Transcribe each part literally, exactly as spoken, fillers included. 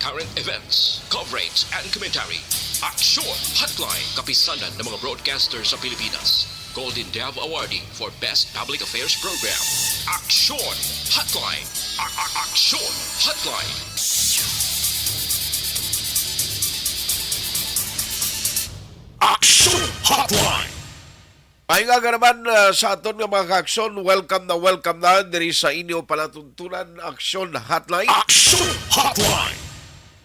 Current events, coverage, and commentary. Aksyon Hotline, kapisanan ng mga broadcaster sa Pilipinas. Golden Dove Awardee for Best Public Affairs Program. Aksyon Hotline. A- a- Aksyon Hotline. Aksyon Hotline. Maayong aga naman, ah, sa aton nga mga kaaksyon. Welcome na welcome na diri sa inyo palatuntunan, Aksyon Hotline. Aksyon Hotline.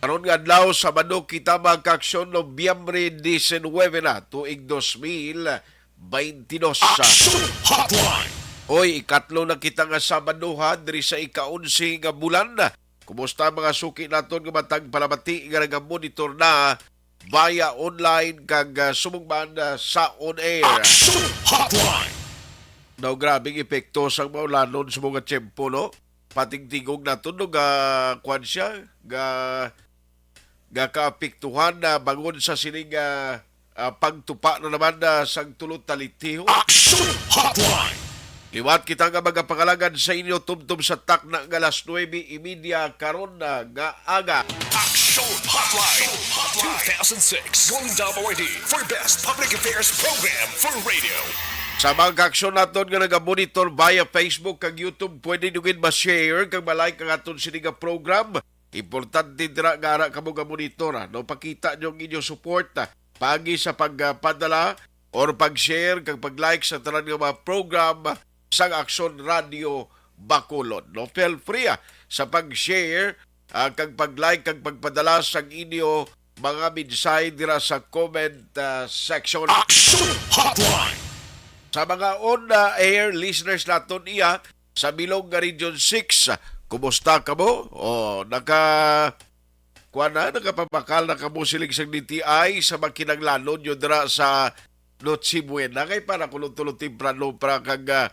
Karon nga adlaw, Sabado, kita, mga kaaksyon, Nobyembre diecinueve na, tuig dos mil baintidos. Aksyon Hotline. Oy, ikatlo na kita nga Sabado, ha, diri sa ika-onse nga bulan. Kumusta mga suki naton nga matag palamati nga nagamonitor na via online kag, ah, subong man, ah, sa on air? Action Hotline. Daw grabing epekto sang maulanon sa mga tiyempo, no? Patingtingog naton, no, ga, kuwan siya, ga, ga kaapektuhan na bangon sa sining, ah, ah, pagtupa na naman na sang tulo talitiho. Action Hotline. Liwat kita nga magapangalagad sa inyo tumtum sa takna nga alas nuebe y media karon na nga aga. Action Hotline two thousand six Golden Dove Awardee for Best Public Affairs Program for Radio. Sa mga kaaksyon naton nga nagamonitor via Facebook kag YouTube, pwede nyo gid ma-share kag ma-like ang aton sini nga program. Importante dira nga ara kamo ga monitor, ah, no? Pakita nyo ang inyong support, ah, paagi sa pagpadala or pag-share kag pag-like sa tanan nga mga program sang Aksyon Radio Bacolod, no? Feel free, ah, sa pag-share, ah, kag pag-like kag pagpadala sang inyo mga mensahe dira sa comment, ah, section. Action Hotline. Sa mga on-air listeners naton iya sa bilog nga Region six, kumusta kamo? O, naka, kuwan na, nakapabakal na kamo siling sang D T I sa mga kinahanglanon nyo dira sa Noche Buena? Kay para kuno tulo temprano para kag, ah,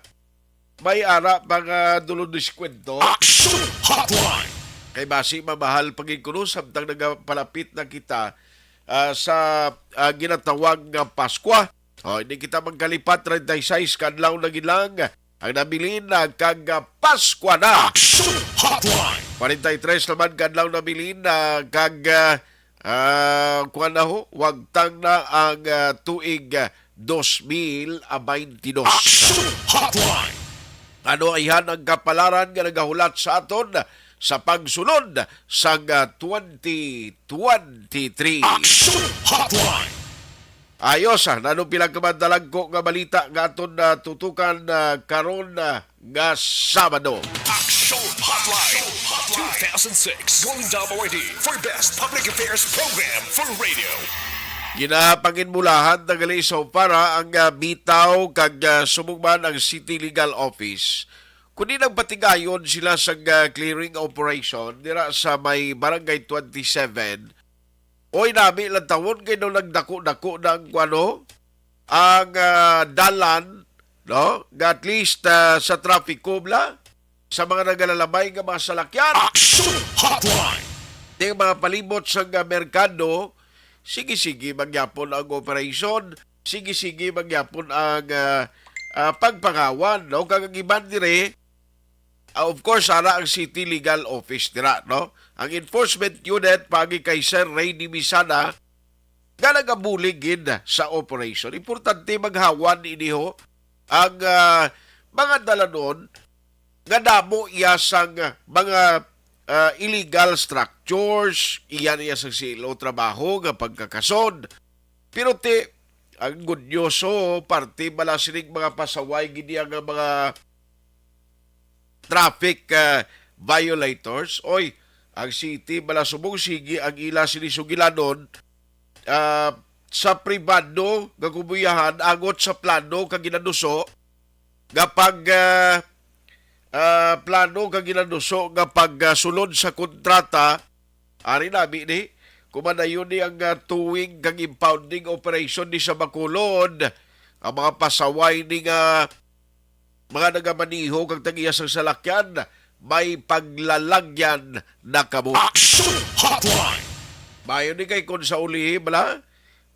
may ara pa nga dulo diskwento. Action Hotline. Kay basi mamahal pa gid kuno samtang nagapalapit na kita, ah, sa, ah, ginatawag nga Paskwa. O, hindi kita magkalipat, treinta y seis ka adlaw na gid lang ang nabilin na kag, ah, Paskwa na. Action Hotline. Kwarenta y tres naman ka adlaw nabilin na kag, ah, ah, kuwan na ho, wagtang na ang, ah, tuig, ah, dos mil baintidos. Action Hotline. Ano ayhan ang kapalaran nga nagahulat sa aton sa pagsulod sang, ah, twenty twenty-three? Action Hotline. Ayos, ah, nanong pila ka madalagko nga balita nga aton, ah, tutukan, ah, karon, ah, nga Sabado. Action Hotline two thousand six Golden Dove Awardee for Best Public Affairs Program for Radio. Ginapanginmulahan na gali so para ang, ah, bitaw kag, ah, subong man ang City Legal Office, kundi nagpatigayon sila sa, ah, clearing operation dira sa may Barangay twenty-seven. Oy, nami lang tawon kay nung nagdako-dako na ang kuwano, ang, ah, dalan, no? Nga at least, ah, sa trapiko bala, sa mga nagalalabay nga mga salakyan. Action Hotline. Ning mga palibot sa nga merkado, sige-sige mangyapon ang operasyon, sige-sige mangyapon ang, ah, ah, pagpangawan, no? Kag ang iban dire, ah, of course, ara ang City Legal Office dira, no? Ang enforcement unit, paagi kay Sir Ray Dimisana, nga nagabulig gid sa operation. Importante maghawan ini ho ang, ah, mga dalanon nga damo iya sang mga, ah, illegal structures, iya niya sang C L O trabaho nga pagkakasod. Pero ti, ang good news, so, parte bala sining mga pasaway gid iya nga mga traffic, ah, violators. Oy, ang city bala subong sige ang ila sini sugilanon, ah, sa pribado nga kubuyahan angot sa plano kag ginaduso nga pag, ah, ah, plano kag ginaduso nga pag, ah, sulod sa kontrata. Ari nami ni, kumanayon ni ang, ah, towing kag impounding operation ni sa Bacolod. Ang mga pasaway ni nga mga nagamaniho kag tag-iya sang salakyan, may paglalagyan na kamo. Action Hotline. Mayo ni kay kung sa ulihi bala,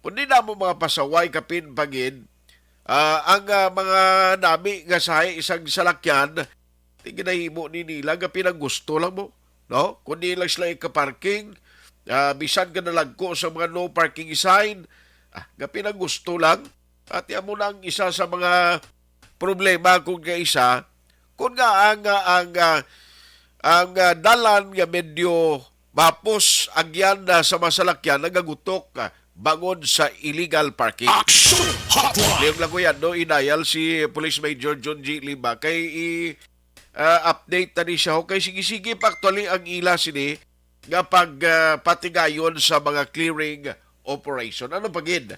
kundi na mo mga pasaway kapin pagin, ah, ang, ah, mga nami nga sahi isang salakyan, ti ginahimo ni nila nga pinanggusto lang mo. no? Kung di lang sila ikaparking, ah, bisan ka nalagko sa mga no parking sign, ah, gapin ang gusto lang. At amo na ang isa sa mga problema kung kaisa, kung nga ang, ah, ang, ah, ang, ah, dalan nga medyo mapos agyan na sa masalakyan nagagutok, ah, bangod sa illegal parking. Action Hotline! Liyog lang ko yan, no? Inayal si Police Major John G. Lima kay i, ah, update na ni siya. Okay, sige-sige pa actually ang ila sini nga pag, ah, patigayon sa mga clearing operation. Ano pa gid?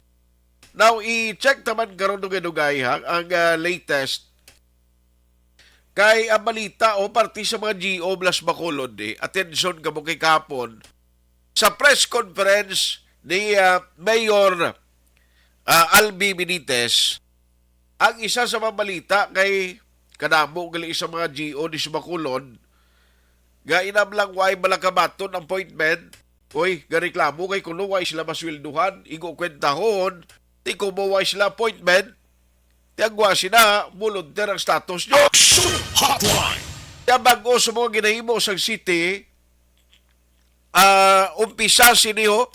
Now, i-check naman karon dugay-dugay, ha, ang, ah, latest. Kay ang balita o parte sa mga G O plus Bacolod, eh, atensyon kamo kay kahapon sa press conference ni, ah, Mayor, ah, Albi Benitez, ang isa sa mga balita kay kadamo gali sa mga G O di sa Bacolod nga inamlang way bala kabaton appointment. Uy, gareklamo kay kuno way sila masweldohan, igo kwentahon, ti kumo way sila appointment, ti agwa sina, volunteer ang status nyo. Action Hotline! Kaya bago sa mga ginahimo sa city, ah, umpisa sini ho,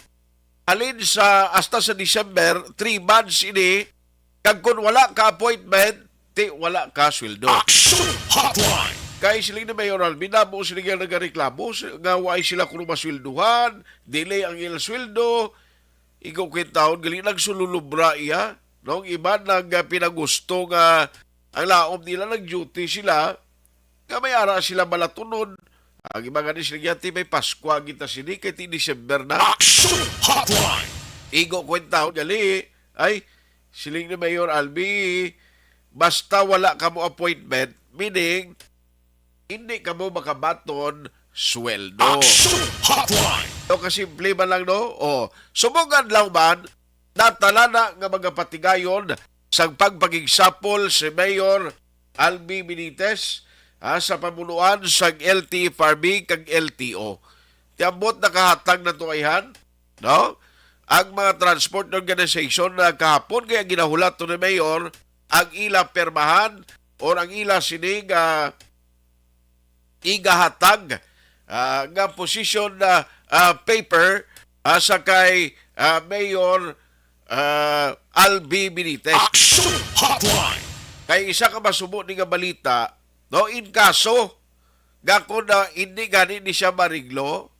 halin sa hasta sa December, three months ini, kag kung wala ka appointment, ti wala ka sweldo. Action Hotline! Kay siling ni Mayor Alvin, damo sila nga nagareklamo s-, nga way sila kuno masweldohan, delay ang ila sweldo, ikaw kwentahon, gali nagsululubra iya. No? Ang iba nagpinagusto nga ang laom nila nag-duty sila, nga may ara sila malatunon. Ang iba gani sila, "Yati may Paskwa kita sini, kay ti December na." Action Hotline! Igo kwentahon gali, ay, siling ni Mayor Albi, basta wala kamo appointment, meaning, hindi kamo makabaton sweldo. Action Hotline! So, kasimple man lang, no? O, subong adlaw man, natalana nga magapatigayon sang pagpakigsapol si Mayor Albi Benitez, ah, sa pamunuan sang L T F R B kag L T O. Ti ambot nakahatag na to ayhan, no? Ang mga transport organization na kahapon kaya ginahulat to ni Mayor ang ila pirmahan or ang ila sining, ah, igahatag, ah, nga position, ah, ah, paper, ah, sa kay, ah, Mayor, ah, Albi Benitez. Action Hotline! Kay isa ka masubo ni nga balita, no, in kaso nga kung, ah, hindi gani ni siya mariglo,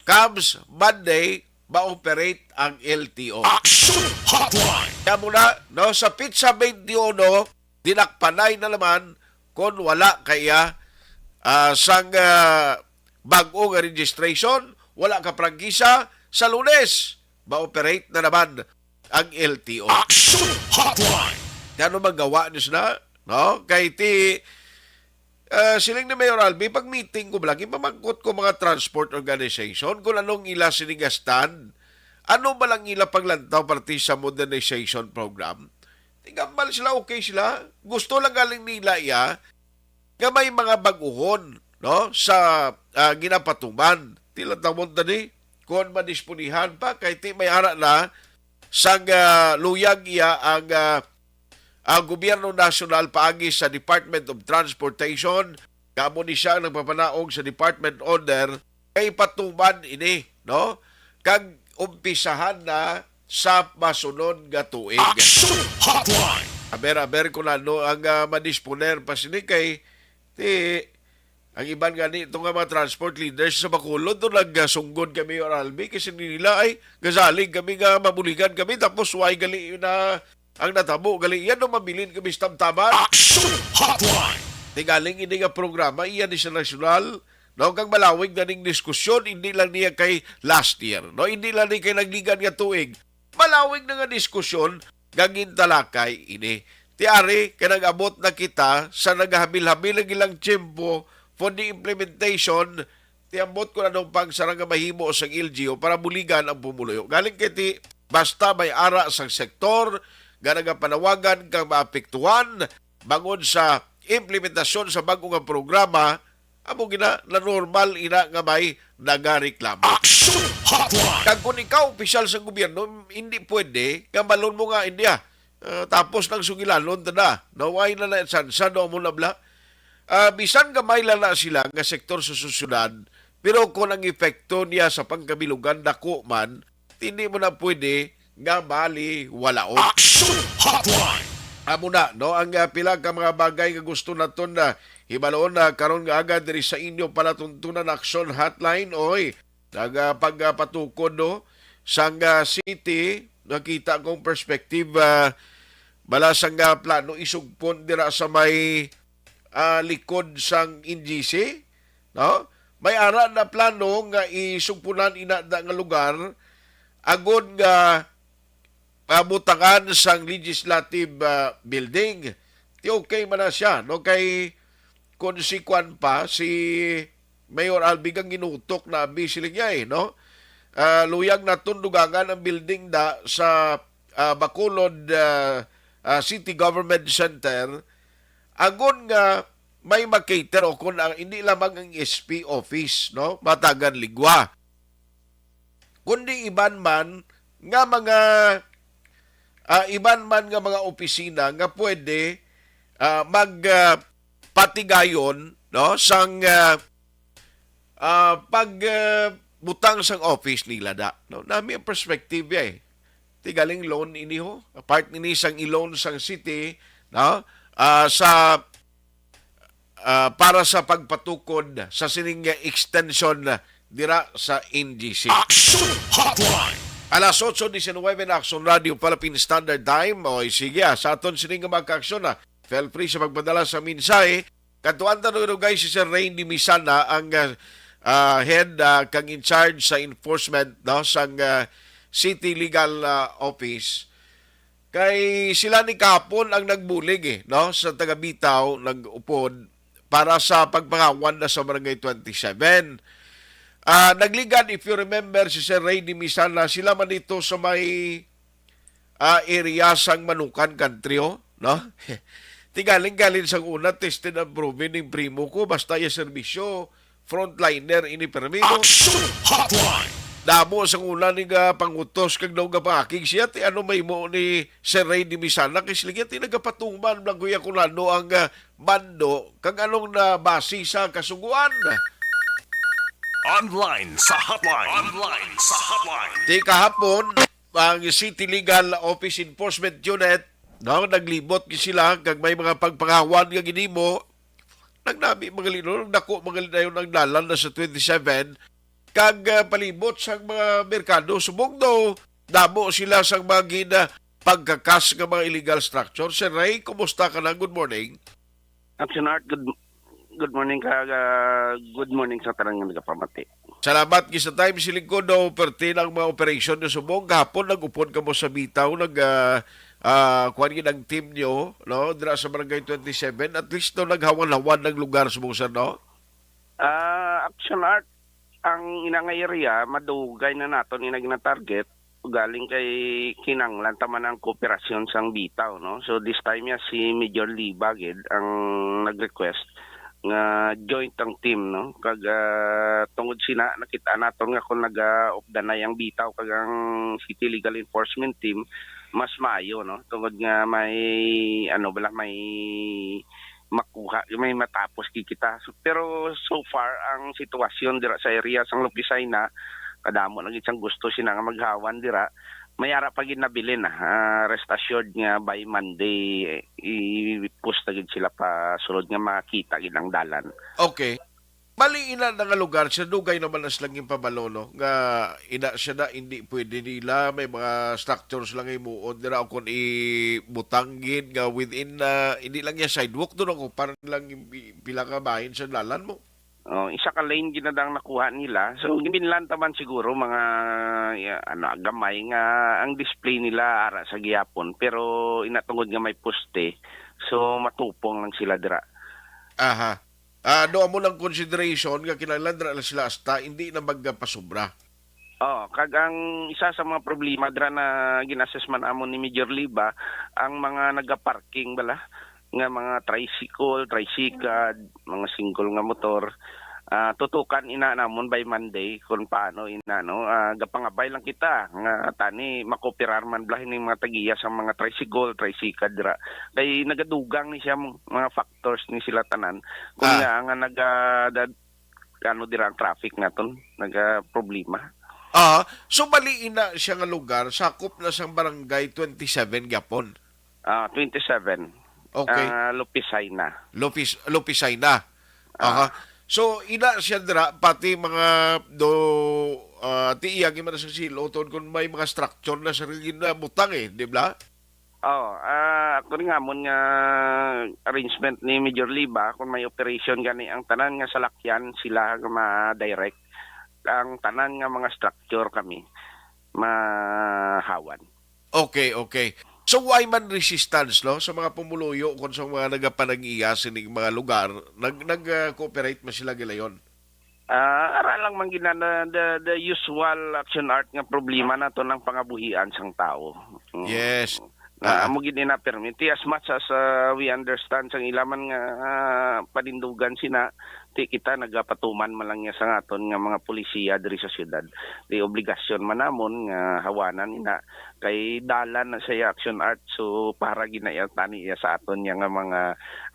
comes Monday, ma-operate ang L T O. Action Hotline! Kaya muna, no, sa pitsa twenty-one, dinakpanay na naman kung wala kaya, ah, sang, ah, bag-o nga registration, wala ka prangkisa, sa Lunes, ma-operate na naman ang L T O. Action Hotline! Kaya ano magawa niyo sila? No? Kay ti, ah, siling ni Mayor Albi, pag meeting ko, lagi mamangkot ko mga transport organization kung anong ila sinigastan. Ano ba lang ila paglantaw parte sa modernization program? Tingambal sila, okay sila. Gusto lang galing nila iya nga may mga baguhon, no, sa, ah, ginapatuman. Tila tawon tani, kung madisponihan pa, kay ti may ara na sang, ah, luyag iya ang, ah, ang gobyerno nasyonal paagi sa Department of Transportation. Kamo ni siya ang nagpapanaog sa department order kay patuman ini, no? Kag umpisahan na sa masunod nga tuig. Action Hotline! Aber-aber ko na, no, ang, ah, madisponer pa sini kay ti ang iban gani ito nga mga transport leaders sa Bacolod to nagsunggod kami or Albi kasi nila ay gasalig kami nga mabuligan kami tapos why gali na ang natabo gali yan no mabilin kami sa tamtaman. Action Hotline! Ti galing ini nga programa iya ni sa nasyonal. No, kag malawig na ning diskusyon, hindi lang niya kay last year, no? Hindi lang ni kay nagligan nga tuig. Malawig na nga diskusyon nga gintalakay ini. Ti ari kay nag-abot na kita sa nagahabil-habil ang ilang tiyempo for the implementation. Ti ambot ko anong pagsara nga mahimo sa L G U para buligan ang pumuluyo. Galing kay ti basta may ara sa sektor nga nagapanawagan kang maapektuhan bangod sa implementasyon sa bag-o nga programa, amo gina na normal ina nga may nagareklamo. Action Hotline! Kag kung ikaw opisyal sa gobyerno, hindi pwede nga malon mo nga hindi ah, ah, tapos nang sugilanon ta na. Naway na na sansa do mo nabla. Ah, bisan gamay lang na sila nga sektor sa sosyedad, Pero kung ang epekto niya sa pangkabilugan dako man, hindi mo na pwede nga baliwalaon. Action Hotline! Amo na, no? Ang, ah, pila ka mga bagay nga gusto naton na hibaloon na karon nga aga diri sa inyo palatuntunan Action Hotline. Oy, nagapagpatukod, no? Sang, ah, city, nakita kong perspective, ah, bala sang, ah, plano isugpon dira sa may, ah, likod sang N G C, no? May ara na plano nga isugpunan ina da nga lugar agod nga, ah, butangan sang legislative, ah, building. Ti okay man na siya, no? Kay kung si kwan pa, si Mayor Alvin ang ginutok na abi sila niya, eh, no? Ah, luyag naton dugangan ang building da sa, ah, Bacolod, ah, ah, City Government Center, agod nga may makater o kung ang, hindi lamang ang S P office, no, matagan ligwa, kundi iban man nga mga, ah, iban man nga mga opisina nga pwede, ah, mag, ah, patigayon, no, sang, ah, ah, pag, ah, butang sang office nila da, no? Nami ang perspective, eh. Ti galing loan ini, ho. Part nini sang i-loan sang city, no? Ah, sa, ah, para sa pagpatukod sa sining extension dira sa N G C. Action Hotline! Alas otso diecinuebe na Action Radio Philippine Standard Time. O, sige, ah, sa aton sining nga mga kaaksyon, ah, feel free sa pagpadala sa mensahe. Katuan ta, dugay si Sir Rain Dimisana ang, ah, ah, head, ah, kang in charge sa enforcement, no, sang, ah, City Legal, ah, Office. Kay sila ni kapon ang nagbulig, eh, no, sa taga Bitaw, nag-upod para sa pagpangawan na sa Barangay twenty-seven. Ah, nagligad, if you remember, si Sir Ray Dimisana, sila man ito sa may, ah, area sang Manukan Country, oh, no? Ti galing-galing sang una, tested and proven ning primo ko, basta iya serbisyo, frontliner ini permi, no? Action Hotline! Damo sang una ni nga pangutos kag daw gapangakig siya, ti ano may mo ni Sir Ray Dimisana, kay sila ti nagapatuman lang kuya kung ano ang, ah, mando, kag anong nabase sa kasuguan. Online sa hotline. Online sa hotline. Ti kahapon, ang City Legal Office Enforcement Unit, no, naglibot gid sila kag may mga pagpangawan nga ginimo. Nagnami mga lino, dako mga linayon ang dalan na sa twenty-seven, kag, ah, palibot sang mga merkado subong daw damo sila sang mga gina pagkakas nga mga illegal structure. Sir Ray, kumusta ka na? Good morning. Action Art, good, good morning ka, ah, good morning sa tanan nga nagapamati. Salamat gid sa time, si Lingkod, no, perti ng mga operasyon nyo subong. Kahapon, nag-upod ka mo sa Bitaw, nag, ah, ah, kuwan gid ang team nyo, no, dira sa Barangay twenty-seven. At least, no, naghawan-hawan ng lugar subong, sir, no? Ah, Action Art, ang ina nga area, madugay na naton ina gina-target. Galing kay kinanglan ta man ang kooperasyon sang Bitaw, no? So, this time ya si Major Liba gid ang nag-request nga joint ang team, no? Kag, ah, tungod sina, nakita naton nga kung naga-updanay ang Bitaw kag ang City Legal Enforcement Team, mas maayo, no? Tungod nga may, ano bala, may makuha, may matapos gid kita. So, pero so far, ang sitwasyon dira sa area sang Lupisay na, kadamo na gid sang gusto sina nga maghawan dira. May ara pa gid nabilin na. Ah, rest assured nga by Monday, eh, i-post na gid sila pa sulod nga makita gid ang dalan. Okay. Bali, ina na nga lugar, sir, dugay naman na silang ginpabalo, no? Nga ina siya na, hindi pwede nila, may mga structures lang himuon dira o kung ibutang gid nga within, ah, hindi lang yung sidewalk, doon ako, parang lang yung pi-, pila ka bahin sa dalan mo. Oh, isa ka lane gid na dang nakuha nila. So, ginbinlan ta man siguro mga, ya, ano, gamay nga ang display nila ara sa gihapon. Pero ina tungod nga may poste, so matupong lang sila dira. Aha. Ah, do amo lang consideration nga kinahanglan dira lang sila hasta hindi na magpasubra. Oh, kag ang isa sa mga problema dira na gin-assess man amon ni Major Liba, ang mga nagaparking bala nga mga tricycle, tricycad, mga single nga motor, ah, tutukan ina namon by Monday kung paano ina, no? Ah, gapangabay lang kita nga tani makooperar man bala ning mga tagiya sa mga tricycle, tricycad dira. Kay nagadugang ni siya mga factors ni sila tanan. Kung Ah. nga, nga naga-, dad-, ano dira ang traffic naton, nagaproblema. Ah, so bali ina siya nga lugar, sakop na sang Barangay twenty-seven gyapon? Ah, twenty-seven. Okay. Ah, Lupisay na. Lupis-, Lupisay na. Ah. Aha. So, ina siya dira, pati mga do, ah, ti iya, gimana sa silo, tungod kung may mga structure na sa ginabutang eh, di ba? Oh, ah, ako rin nga, amon nga arrangement ni Major Liba, kung may operation gani, ang tanan nga salakyan, sila nga ma-direct. Ang tanan nga mga structure kami, mahawan. Okay, okay. So, why man resistance, no, sa mga pumuluyo kung sa mga nagapanag-iya sining mga lugar, nag-, nag-, ah, cooperate man sila gilayon? Ah, ara lang man gina-, the, the, the usual Action Art nga problema nato ng pangabuhian sang tao. Mm. Yes. Na Ah. amo gid ina permi. Ti, as much as, ah, we understand sang ila man nga, ah, panindugan sina, ti kita nagapatuman man lang niya sa aton nga mga polisiya diri sa syudad. Ti obligasyon man namon nga hawanan ina kay dalan na siya Action Art, so para gina-, tani iya sa aton niya nga mga,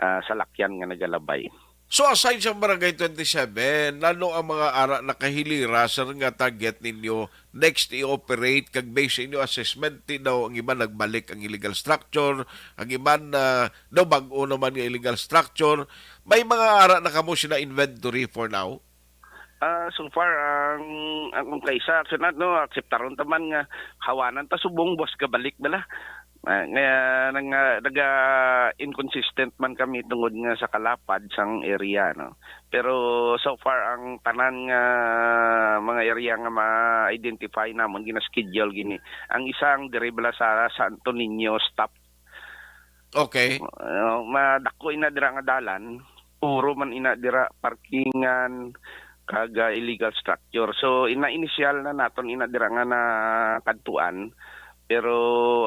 ah, salakyan nga nagalabay. So, aside sa Barangay twenty-seven, ano ang mga ara nakahilira, sir, nga target ninyo next i-operate? Kag based sa inyo assessment, ti daw ang iban nagbalik ang illegal structure, ang iban, ah, daw bag-o naman nga illegal structure. May mga ara na kamo sina inventory for now? Ah, so far, ang, ang kung kaisa, Action Art, no, akseptaron ta man nga hawanan ta subong, boss, kabalik bala. Ah, nga, nang, ah, naga-inconsistent man kami tungod nga sa kalapad sang area, no. Pero so far, ang tanan nga mga area nga ma-identify namon, gina-schedule gini. Ang isang diri bala sa Santo Niño stop. Okay. Ah, madako ina dira nga dalan, puro man ina dira parkingan kag, ah, illegal structure. So, ina initial na naton ina dira nga nakadtuan, pero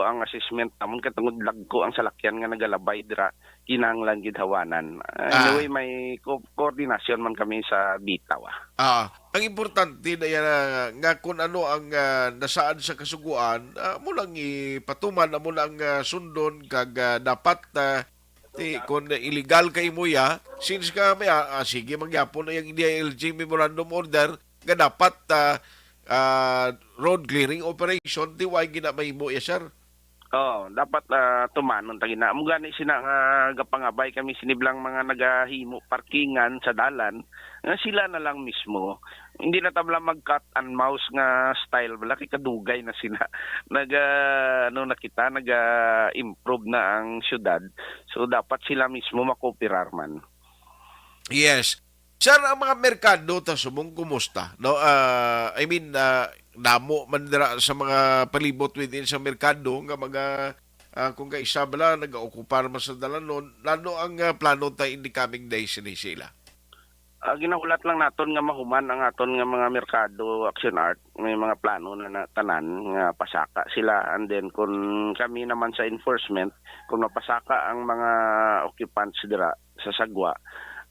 ang assessment namon kay tungod dagko ang salakyan nga nagalabay dira, kinahanglan gid hawanan. Ah, Ah. anyway, may co-, coordination man kami sa bitaw, ah. Ah, ang importante na yan, ah, nga kung ano ang, ah, nasaad sa kasugoan, ah, amo lang ipatuman, amo lang, ah, sundon, kag, ah, dapat, ah, ti, kung illegal ka imo ya, since ka may, ah, ah, sige, mangyapon na yung D I L G memorandum order, nga dapat, ah, ah, road clearing operation, ti, why gina mahimo ya, sir? Oo, dapat, ah, tumanon ta gina. Amo gani sina nga gapangabay kami sini bala nga mga nagahimo parkingan sa dalan, nga sila na lang mismo. Hindi na ta bala mag-cat and mouse nga style bala, kay kadugay na sila. Nag, ah, ano na kita, nag, ah, improve na ang syudad. So, dapat sila mismo makooperar man. Yes. Sir, ang mga merkado ta subong kumusta? No, ah, I mean, ah, damo man dira sa mga palibot within sa merkado nga mga, ah, kung kaisa bala nagaokupar man sa dalanon, ano ang, ah, plano ta in the coming days ni sila? Ah, ginahulat lang naton nga mahuman ang aton nga mga merkado, Action Art. May mga plano na, na tanan nga pasaka sila. And then, kung kami naman sa enforcement, kung mapasaka ang mga occupants dira sa sagwa,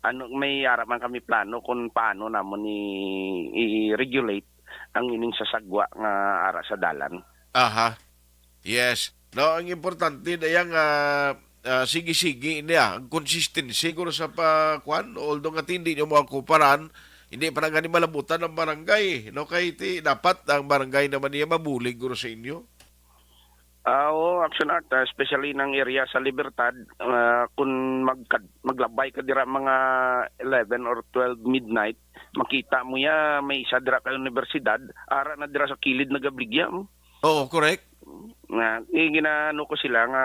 ano, may ara man kami plano kung paano namon i-, i-regulate ang ining sa sagwa nga ara sa dalan. Aha. Yes. No, ang importante na yang, ah, ah, sige-sige niya, ang consistency guro sa pa-, kwan, although nga hindi niyo mo kumparan, hindi pa na gani malabutan ang barangay, no? Kay ti, dapat ang barangay naman niya mabulig guro sa inyo. Ah, oo, Action Art, ah, especially nang area sa Libertad, ah, kung magka-, maglabay ka dira mga eleven or twelve midnight, makita mo ya, may isa dira ka universidad, ara na dira sa kilid nagabaligya mo. Oo, correct. Nga, eh, ginaano ko sila nga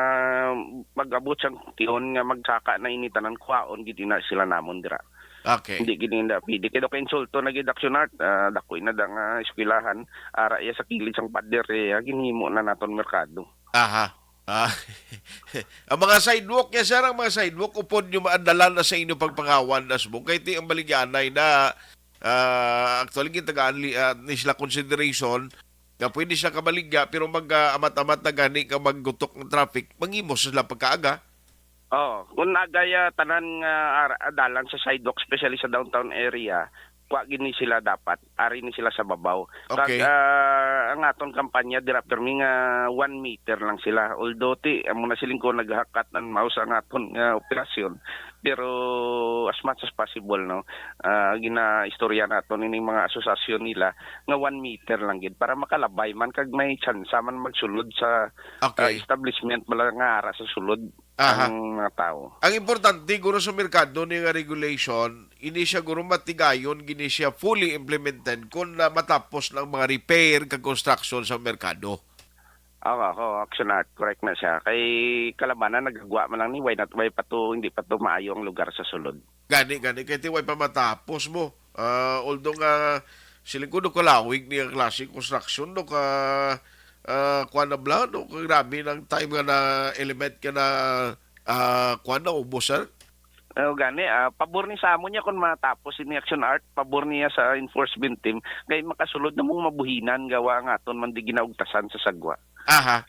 pag-abot sang tihon nga magsaka na ini tanan, kuhaon gid ina sila namon dira. Okay. Hindi gid nila pwede. Kaya daw ka insulto na gid, Action Art, ah, dako na da nga eskwelahan, ara iya sa kilid sang pader, eh, ah, ginhimo na naton merkado. Aha. Ah, ang mga sidewalk, yes, sir, ang mga sidewalk, upod nyo maandalan na sa inyo pagpangawan na subong. Kay ti ang baligyanay na, ah, actually, gitagaan li-, ah, ni sila consideration, nga pwede siya kabaligya, pero mag, ah, amat-amat na gani ka maggutok ng traffic, manghimo sila pagkaaga. Oh, kung nagaya tanan nga ar-, dalan sa sidewalk, especially sa downtown area, Kwa gini sila dapat, ari ni sila sa babaw. Kag, Okay. ah, ang aton kampanya dira, permi nga one meter lang sila. Although, ti, amo na siling ko, naghakat ang mouse ang aton nga operasyon. Pero as much as possible, no, ah, ginaistorya naton ining mga asosasyon nila nga one meter lang gid para makalabay man kag may tsansa man magsulod sa, ah, Okay. establishment bala nga ara sa sulod Aha. ang mga tao. Ang importante, guro, sa merkado ni nga regulation, ini siya, guro, matigayon, gini siya fully implemented kung na matapos ng mga repair kag construction sa merkado. Oo, ako, Action Art, correct na siya. Kay kalabanan, nagagwa man lang ni, why not, why pa to, hindi pa to maayo ang lugar sa sulod. Gani, gani, kay ti way pa matapos mo. Ah, although nga, siling ko, do kalawig niya klase construction, do ka, ah, kuwan na bla, do ka grabe ng time nga na element ka na, ah, kuwan na ubos, sir. Oh, gani, ah, pabor ni sa amo niya kung matapos ini, Action Art, pabor niya sa enforcement team, kay makasulod na mong mabuhinan gawa ang aton man di ginaugtasan sa sagwa. Aha.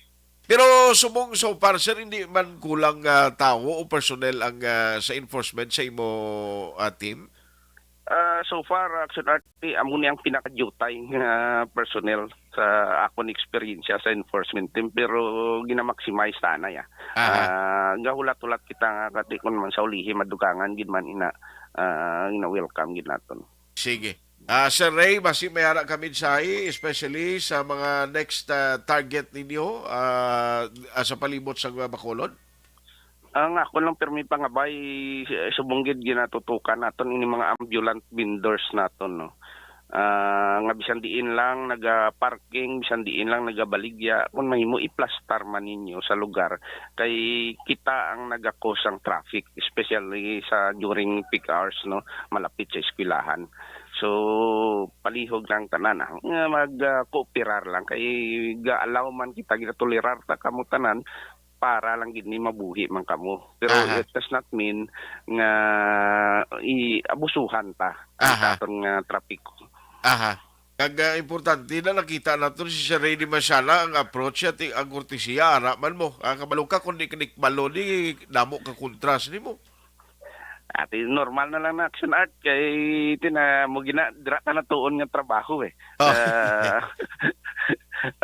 Pero subong so far, sir, hindi man kulang nga tawo o personnel ang, ah, sa enforcement sa imo, ah, team? Ah, so far, Action Art, eh, amo ni ang pinakadiutay nga personnel sa akon eksperyensya sa enforcement team, pero gina-maximize ta na ya. Aha. Ah, gahulat-hulat kita nga kati kun man sa ulihi, madugangan gid man ina, ah, gina-welcome gid naton. Sige. Ah, Sir Ray, basi may ara ka mensahe, especially sa mga next, ah, target ninyo, ah, ah, sa palibot sa Bacolod? Ang ako lang pirmi pangabay, eh, subong gid ginatutukan naton ini mga ambulant vendors naton, no. Ah, nga bisan diin lang naga-parking, bisan diin lang nagabaligya, kung mahimo, iplastar man ninyo sa lugar. Kay kita ang naga-cause ang traffic, especially sa during peak hours, no, malapit sa eskwelahan. So, palihog lang tanan, ah, nga mag, ah, kooperar lang. Kay ga-allow man kita, ginatolerar ta kamo tanan, para lang gid ni mabuhi man kamo. Pero Aha. it does not mean nga i-abusuhan ta ang Aha. aton nga trapiko. Aha. Kag, ah, importante na nakita naton si Sir Rayny Masiana ang approach at ang kortesiya, ara man mo. Ah, kabalo ka, kung di ka nikbalo ni, damo ka kontras nimo. Ati, normal na lang na, Action Art, kay tina mo gina-, dira ka natuon nga trabaho, eh. Oh. Ah,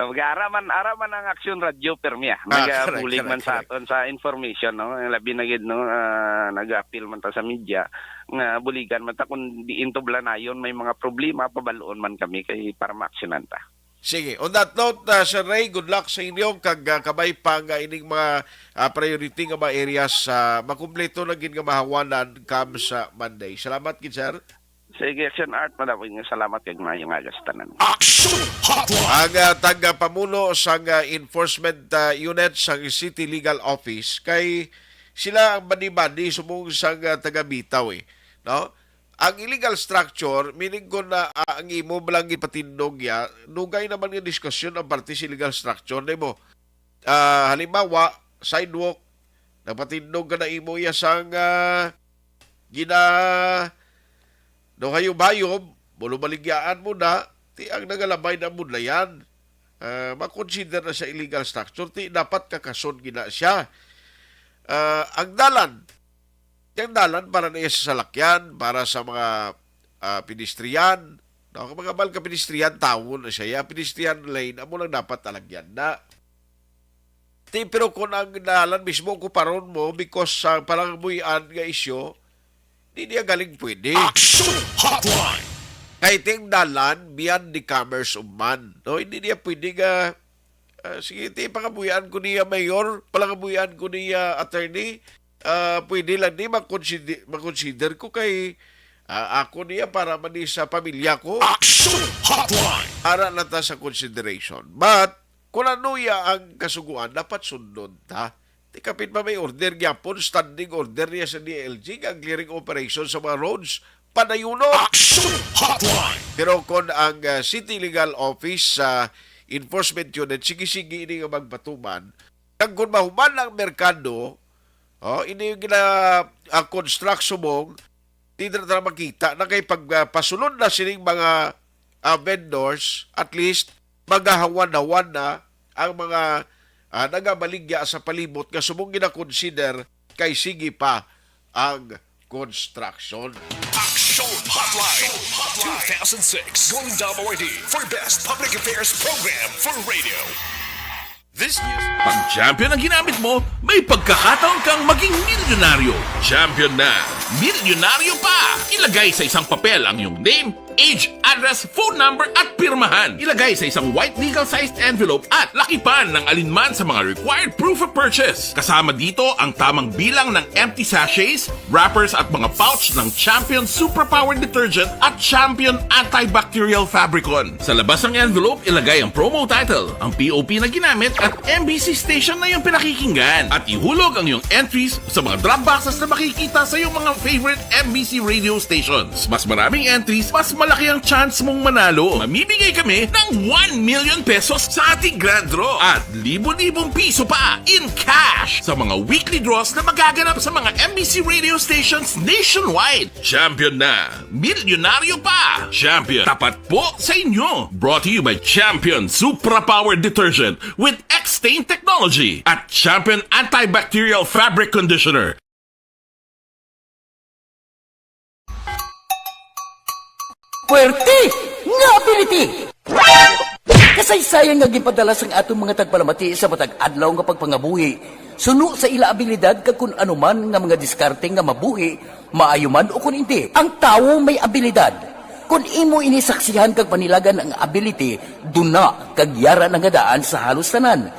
mag-ara man, ara man ang Action Radio, permi, ah. Ah, correct, Nagabulig correct, man sa correct. aton sa information, no? Labi na gid, no? Ah, nag-appeal man ta sa media nga buligan man ta kung diin tublanayon may mga problema, pabal-on man kami kay para maaksyonan ta. Sige. On that note, ah, Sir Ray, good luck sa inyo kag, ah, kabay pa nga ining mga, ah, priority nga mga areas, ah, makumpleto na gid nga mahawanan come sa Monday. Salamat gid, sir. Sige, Action Art, madamo nga salamat kag maayong aga sa tanan. Action Hotline. Ang, ah, tagapamuno sang, ah, enforcement, ah, unit sang City Legal Office kay sila ang badi-badi subong sang, ah, taga Bitaw, eh, no? Ang illegal structure, meaning kung na, ah, ang imo lang gipatindog ya, dugay naman nga diskusyon ang parte sa illegal structure, di mo? Ah, halimbawa, sidewalk, nagpatindog ka na imo ya sang, ah, gina-, no, hayom-hayom, bulumaligyaan mo na, ti ang nagalabay na mo na yan. Ah, makonsider na sa illegal structure, ti dapat kakason gina siya. Ah, ang dalan, ang dalan para na sa salakyan, para sa mga, ah, pedestrian. No, kung mga bal ka pedestrian, tawo na siya. Ya, pedestrian lane, amo lang dapat talagyan na. Ti, pero kung ang dalan mismo kuparon mo because sa palangabuhian nga isyu, di niya galing pwede. Action Hotline. Kay ting dalan beyond the commerce of man. No, hindi niya pwede nga, ah, sige, ti, pangabuhian ko niya, Mayor, palangabuhian ko niya, Attorney. Ah, pwede lang ni makonsider, makonsider ko kay, ah, ako niya para man ni sa pamilya ko. Action Hotline. Ara na ta sa consideration. But, kung ano ya ang kasuguan, dapat sundon ta. Ti kapin pa may order gyapon, standing order niya sa D I L G, nga ang clearing operation sa mga roads, padayunon. Action Hotline. Pero kung ang, ah, City Legal Office sa Enforcement Unit, sige-sige ini nga magpatuman, kag kung mahuman ang merkado, oh, ini yung gina-, ah, construct subong, di na ta makita na kay pag, ah, pasulod na sining mga, ah, vendors, at least, magahawan-hawan na ang mga, ah, nagabaligya sa palibot nga subong gina-consider kay sige pa ang Construction. Action Hotline two thousand six Golden Dome Awardee for Best Public Affairs Program for Radio. This news. Pag champion ang ginamit mo, may pagkakataon kang maging milyonaryo. Champion na, milyonaryo pa! Ilagay sa isang papel ang iyong name, age, address, phone number, at pirmahan. Ilagay sa isang white legal-sized envelope at lakipan ng alinman sa mga required proof of purchase. Kasama dito ang tamang bilang ng empty sachets, wrappers at mga pouch ng Champion Superpower Detergent at Champion Antibacterial Fabricon. Sa labas ng envelope, ilagay ang promo title, ang P O P na ginamit at M B C station na iyong pinakikinggan. At ihulog ang iyong entries sa mga drop boxes na makikita sa iyong mga favorite M B C radio stations. Mas maraming entries, mas malaki ang chance mong manalo. Mamimigay kami ng one million pesos sa ating grand draw at libo-libong piso pa in cash sa mga weekly draws na magaganap sa mga M B C radio stations nationwide. Champion na! Milyonaryo pa! Champion, tapat po sa inyo! Brought to you by Champion Supra Power Detergent with X-Stain Technology at Champion Antibacterial Fabric Conditioner. Puwerte nga ability! Kasaysayan nga ginpadala sang aton mga tagpalamati sa matag adlaw nga pagpangabuhi, suno sa ila abilidad kag kun ano man nga mga diskarte nga mabuhi, maayo man ukon indi. Ang tawo may abilidad. Kon imo ini saksihan kag panilagan ang ability, duna kag yara na nga daan sa halos tanan.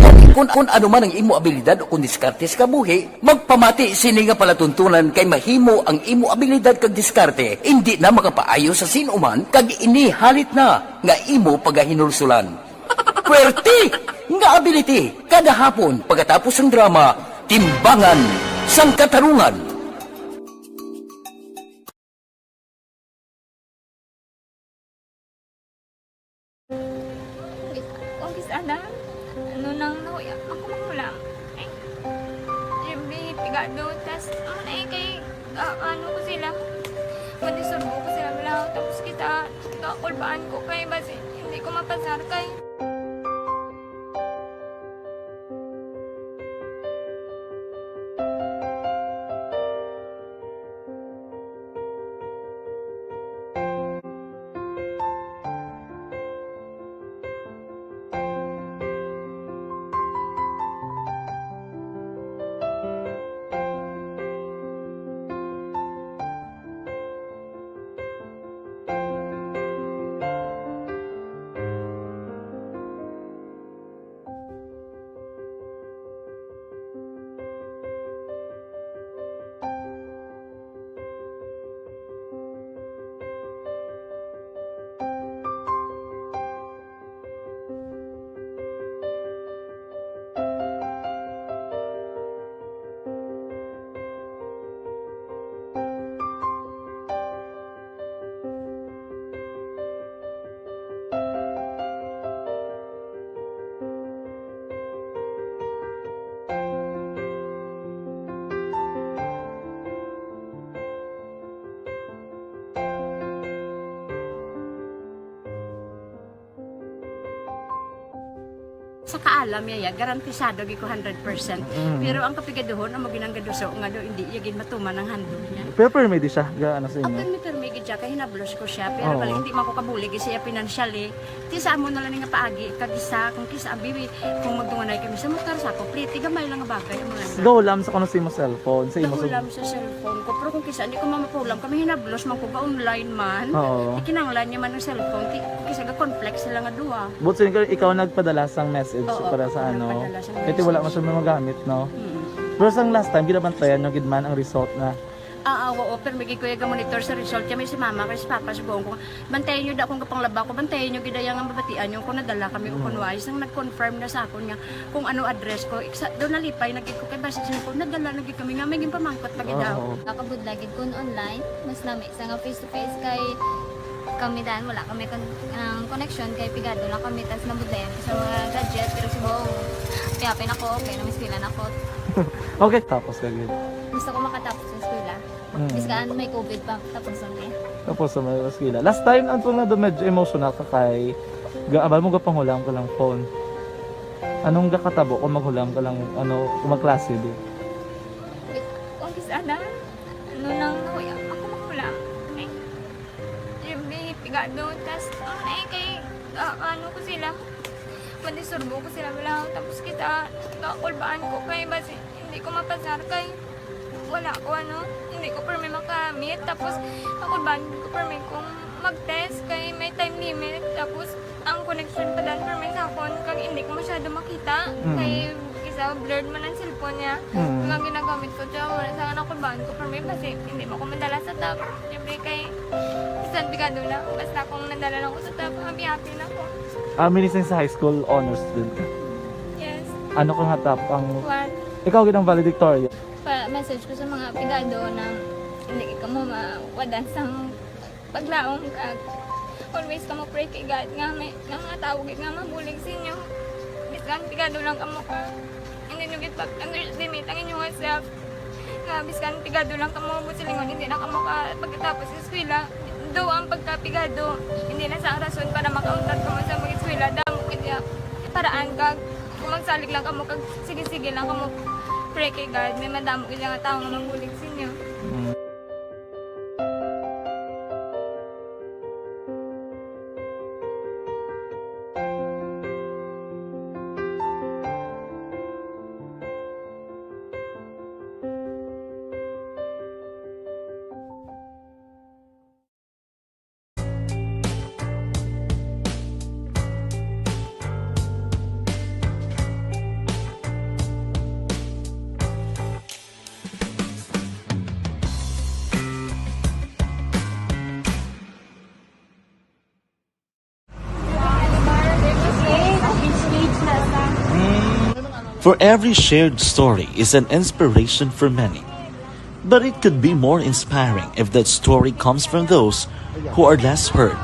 Kon, kon, kon ano man ang imo abilidad o kon diskarte sa kabuhi, magpamati sini nga palatuntunan kay mahimo ang imo abilidad kag diskarte indi na makapaayo sa sin-o man kag ini halit na nga imo pagahinulsulan. Puwerte nga ability kada hapon pagkatapos sang drama, Timbangan sang Katarungan. Kis-, o, kis-, ana, ano nang nahuya ako magulang. Ay, Jimmy, pigado, tas, ano na eh, kay, ah, ano ko sila, madisturbo ko sila, wala, tapos kita, kakulbaan ko kay, basi, hindi ko mapasar kay. Sa kaalam niya, ya, garantisado gid ko hundred percent. Mm. Pero ang kapigaduhon, amo gid ang gaduso nga do, hindi iya gid matuman ang handog niya. Pero permi di siya, ga, ano sa inyo? Permi, permi gid siya, kay hinablos ko siya. Pero Oo. bali, hindi man ko kabulig sa iya financially. Ti sa amo na lang nga paagi, kag isa, kung kisa, abi, kung magdunganay kami sa motor, sa ako, pliti, gamay lang nga bagay, amo lang. Gahulam sa kuno sa imo cellphone, sa imo sa Gahulam sa cellphone ko, pero kung kisa, hindi ko mamapulam, kami hinablos man ko, ga-online man. Oo. Ikinanglan niya man ang cellphone, ti, kisa ga-conflict sila nga duha. But so, ikaw, ikaw nagpadala sang message Oo, para sa ako ano? nagpadala sang Kasi wala man message. siya magamit, no? Mm. Pero sang last time, ginabantayan nyo gid man ang result na Ah, ah, oo, pero may gikuya ga monitor sa result. Kami si mama, kay si papa, sugoon ko. Bantayan nyo da akong gapanglaba ko, bantayan nyo gid ang mabatian nyo kung nadala kami o Mm. kung wala. Isang nag-confirm na sa akon nga kung ano address ko. Iksa, doon nalipay na gid ko kay basi sa ko, nadala na gid kami nga may ginpamangkot pa gid Oo. ako. Nakabudlay gid kun online, mas lami sa nga face to face kay kami dan wala kami kon-, ang connection kay pigado lang kami tas nabudlayan ko sa mga gadget pero subong kaya pin ako okay na eskwela na ko. Okay, tapos ka gid. Gusto ko makatapos sa eskwela. Mm. Bis kaan may covid pa tapos ang eh. Tapos sa may eskwela. Last time ang tong na medyo emotional ka kay gaabal mo gapanghulam ka lang phone. Anong gakatabo kung maghulam ka lang ano kung magklase di? Wait, ang kis-, ana? Nung nang nakuya ako, makula. Ay, grabe, pigado. Tas, ang ay kay, ah, ano ko sila, madisturbo ko sila, wala. Tapos kita, kakulbaan ko kay basi hindi ko mapasar kay wala ko, ano, hindi ko permi makamit. Tapos, kakulbaan ko permi kung mag-test kay may time limit. Tapos, ang connection pa dan permi sa akon, kag hindi ko masyado makita. Mm. Kay isa, blurred man ang cellphone niya. Mm. Kag ang ginagamit ko, siya man sa nakulbaan ko permi, basi hindi mo ko madala sa top. Siyempre, kay bisan pigado na, basta kung nadala lang ko sa top, happy-happy na ko. Ah, minister sa high school, honor student ka? Yes. Ano ka nga top ang One. Ikaw gid ang valedictorian? Pa-message ko sa mga pigado na hindi kamo mawadan sang paglaom, kag always kamo pray kay God nga may, nga mga tawo gid nga mabulig sa inyo. Bisan pigado lang kamo ka, hindi nyo gid pag-underestimate ang inyong self. Nga bisan pigado lang kamo, buot silingon, hindi na kamo ka pagkatapos sa eskwela. Daw ang pagkapigado, hindi na sa rason para makauntat kamo sa mag-eskwela. Damo gid ya paraan, kag kung magsalig lang kamo, kag sige-sige lang kamo pray kay God, may madamo gid nga tawo nga mabulig sa inyo. Mm. For every shared story is an inspiration for many. But it could be more inspiring if that story comes from those who are less heard.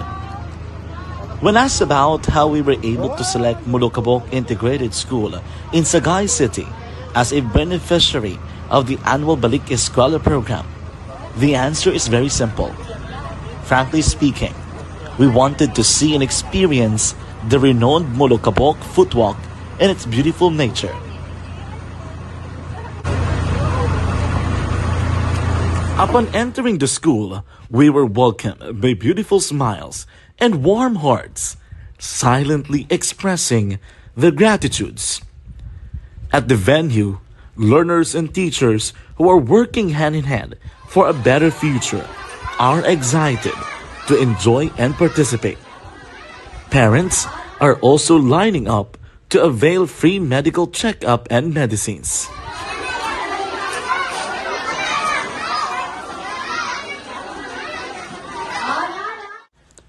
When asked about how we were able to select Molokabok Integrated School in Sagay City as a beneficiary of the annual Balik Eskwela program, the answer is very simple. Frankly speaking, we wanted to see and experience the renowned Molokabok footwalk and its beautiful nature. Upon entering the school, we were welcomed by beautiful smiles and warm hearts, silently expressing their gratitudes. At the venue, learners and teachers who are working hand in hand for a better future are excited to enjoy and participate. Parents are also lining up to avail free medical checkup and medicines.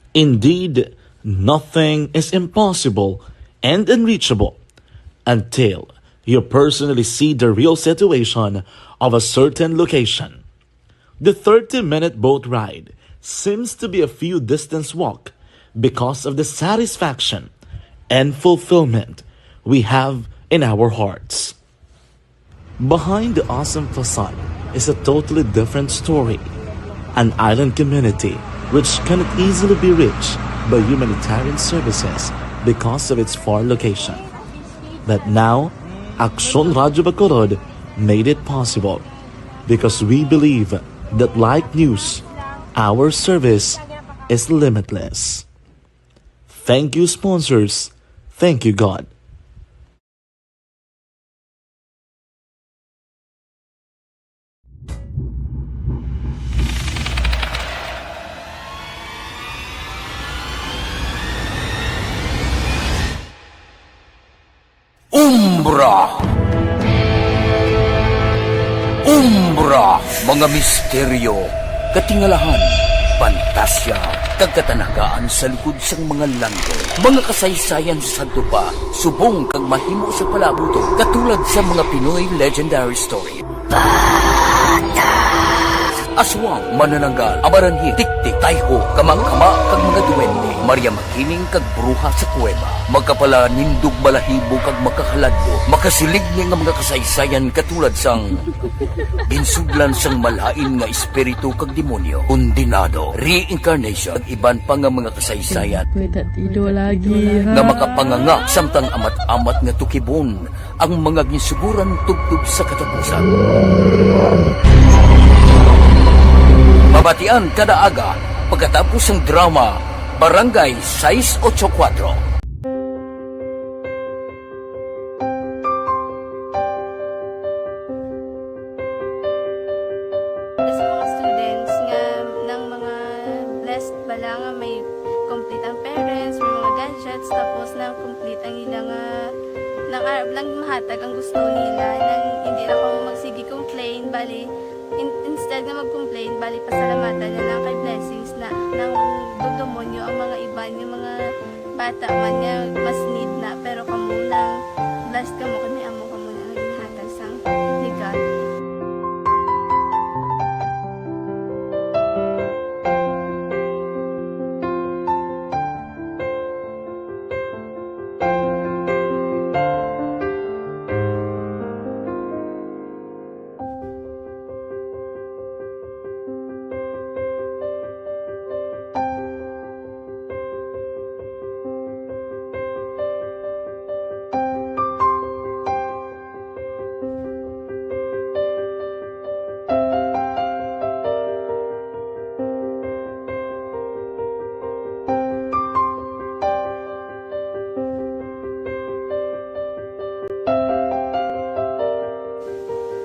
Indeed, nothing is impossible and unreachable until you personally see the real situation of a certain location. The thirty-minute boat ride seems to be a few distance walk because of the satisfaction and fulfillment we have in our hearts. Behind the awesome facade is a totally different story, an island community which cannot easily be reached by humanitarian services because of its far location. But now, Aksyon Radyo Bacolod made it possible because we believe that like news, our service is limitless. Thank you, sponsors. Thank you, God. Umbra. Umbra, mga misteryo, katingalahan, pantasya, kag katanagaan sa likod sang mga langit. Mga kasaysayan sa sadto pa, subong kag mahimo sa palabuton, katulad sa mga Pinoy legendary story. Aswang, manananggal, amaranhi, tiktik, tayho, kamang-kama, kag mga duwende, Maria Makiling, kag bruha sa kuweba, makapalanindog balahibo kag makahaladlok, makasiligni nga mga kasaysayan katulad sang ginsudlan sang malain nga espiritu kag demonyo, kondenado, reincarnation, kag iban pa nga mga kasaysayan Wait, that ido lagi, nga ha? makapanganga samtang amat-amat nga tukibon ang mga ginsuguran tubtob sa katapusan. Batian kada aga pagkatapos sang drama, Barangay sais ocho kuwatro. Sa mga students nga, ng mga blessed bala nga may complete ang parents, may mga gadgets, tapos na complete ang ila nga, nang arab lang mahatag ang gusto nila, nang hindi lang kamo magsige complain, bali, in-, instead nga mag-complain, bali, pasalamatan na lang kay blessings na, nang dugdumon nyo ang mga iban, yung mga bata man nga mas need na, pero kamo nang blessed kamo kay may amo kamo na nga ginhatag sang ni God.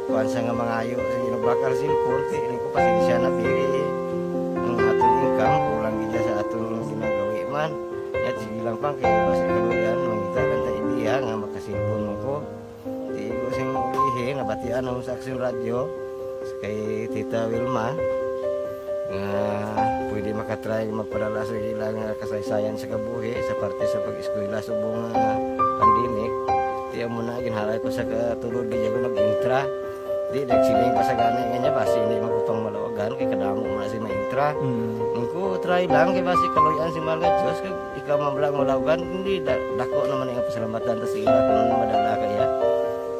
Kuan sa nga mangayo sa ginubakal sin korte, ini ko pasensya na biri. Ang aton income, kulang gid sa aton ginagawi man. Yat, sige lang pang, kaya basi kaluyan, mangita lang ta idea nga makasilpon mo ko. Di ko sing ulihi, nabatian ako sa Aksyon Radyo, kay Tita Wilma, nga pwede makatry magpadala sa ilang kasaysayan sa kabuhi sa parte sa pag-eskwela subong nga pandemic. Tiyan mo na, ginhalay ko sa katulod, di ako nag-intra. Di, nagsiling pa sa gani nga niya, basi hindi magpapangmalawagan, kay kadamo mo na si ma-intra. Mm. Ang ko, try lang, kay basi kaluyan si Mahal nga Diyos, kag ikaw man lang malawagan, hindi, da-, dako naman ang pasalamatan ta sa ila kung ano madala kaya.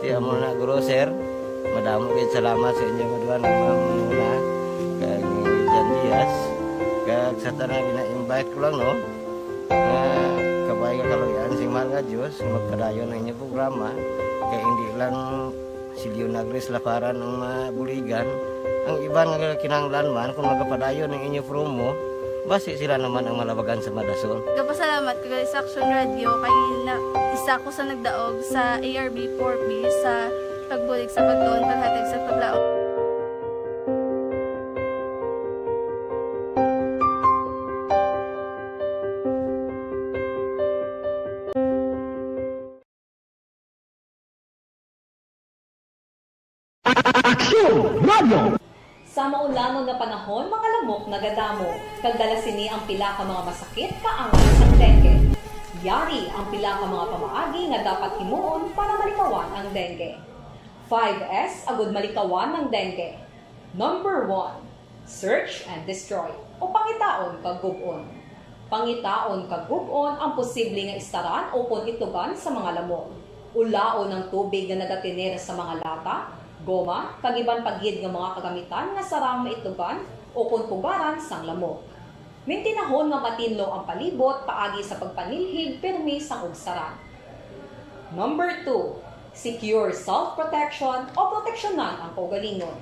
Ti amo na, guro, sir. Madamo gid salamat sa inyo nga duha, ni Ma'am Muna, kag ni Jan Diaz, kag sa tanan gina-invite ko lang, no, nga kabay nga kaluyan sing Mahal nga Diyos, magpadayon ang inyong programa, kay hindi lang si Leonagres Laparan ang mabuligan. Ang iban nga kinahanglan man, kung magapadayon ang inyo promo, basi sila naman ang malabagan sa madason. Gapasalamat ko gali sa Aksyon Radyo kay na, isa ko sa nagdaog sa A R B four B sa pagbulig sa pagtuon, paghatag sa paglaom. Aksyon Radio. Sa maulanon nga panahon, mga lamok nagadamo, kag dala sini ang pila ka mga masakit kaangay sang dengue. Yari ang pila ka mga pamaagi nga dapat himuon para malikawan ang dengue. Five S agud malikawan ang dengue. Number one, search and destroy, o pangitaon kag gub-on. Pangitaon kag gub-on ang posible nga istaran ukon itlugan sa mga lamok. Ulaon ang tubig nga nagatener sa mga lata, goma, kag iban pa gid nga mga kagamitan nga sarang maitlugan ukon pugaran sang lamok. Mintinahon nga matinlo ang palibot paagi sa pagpanilhig pirmi sang ugsaran. Number two, secure self-protection o proteksyonan ang kaugalingon.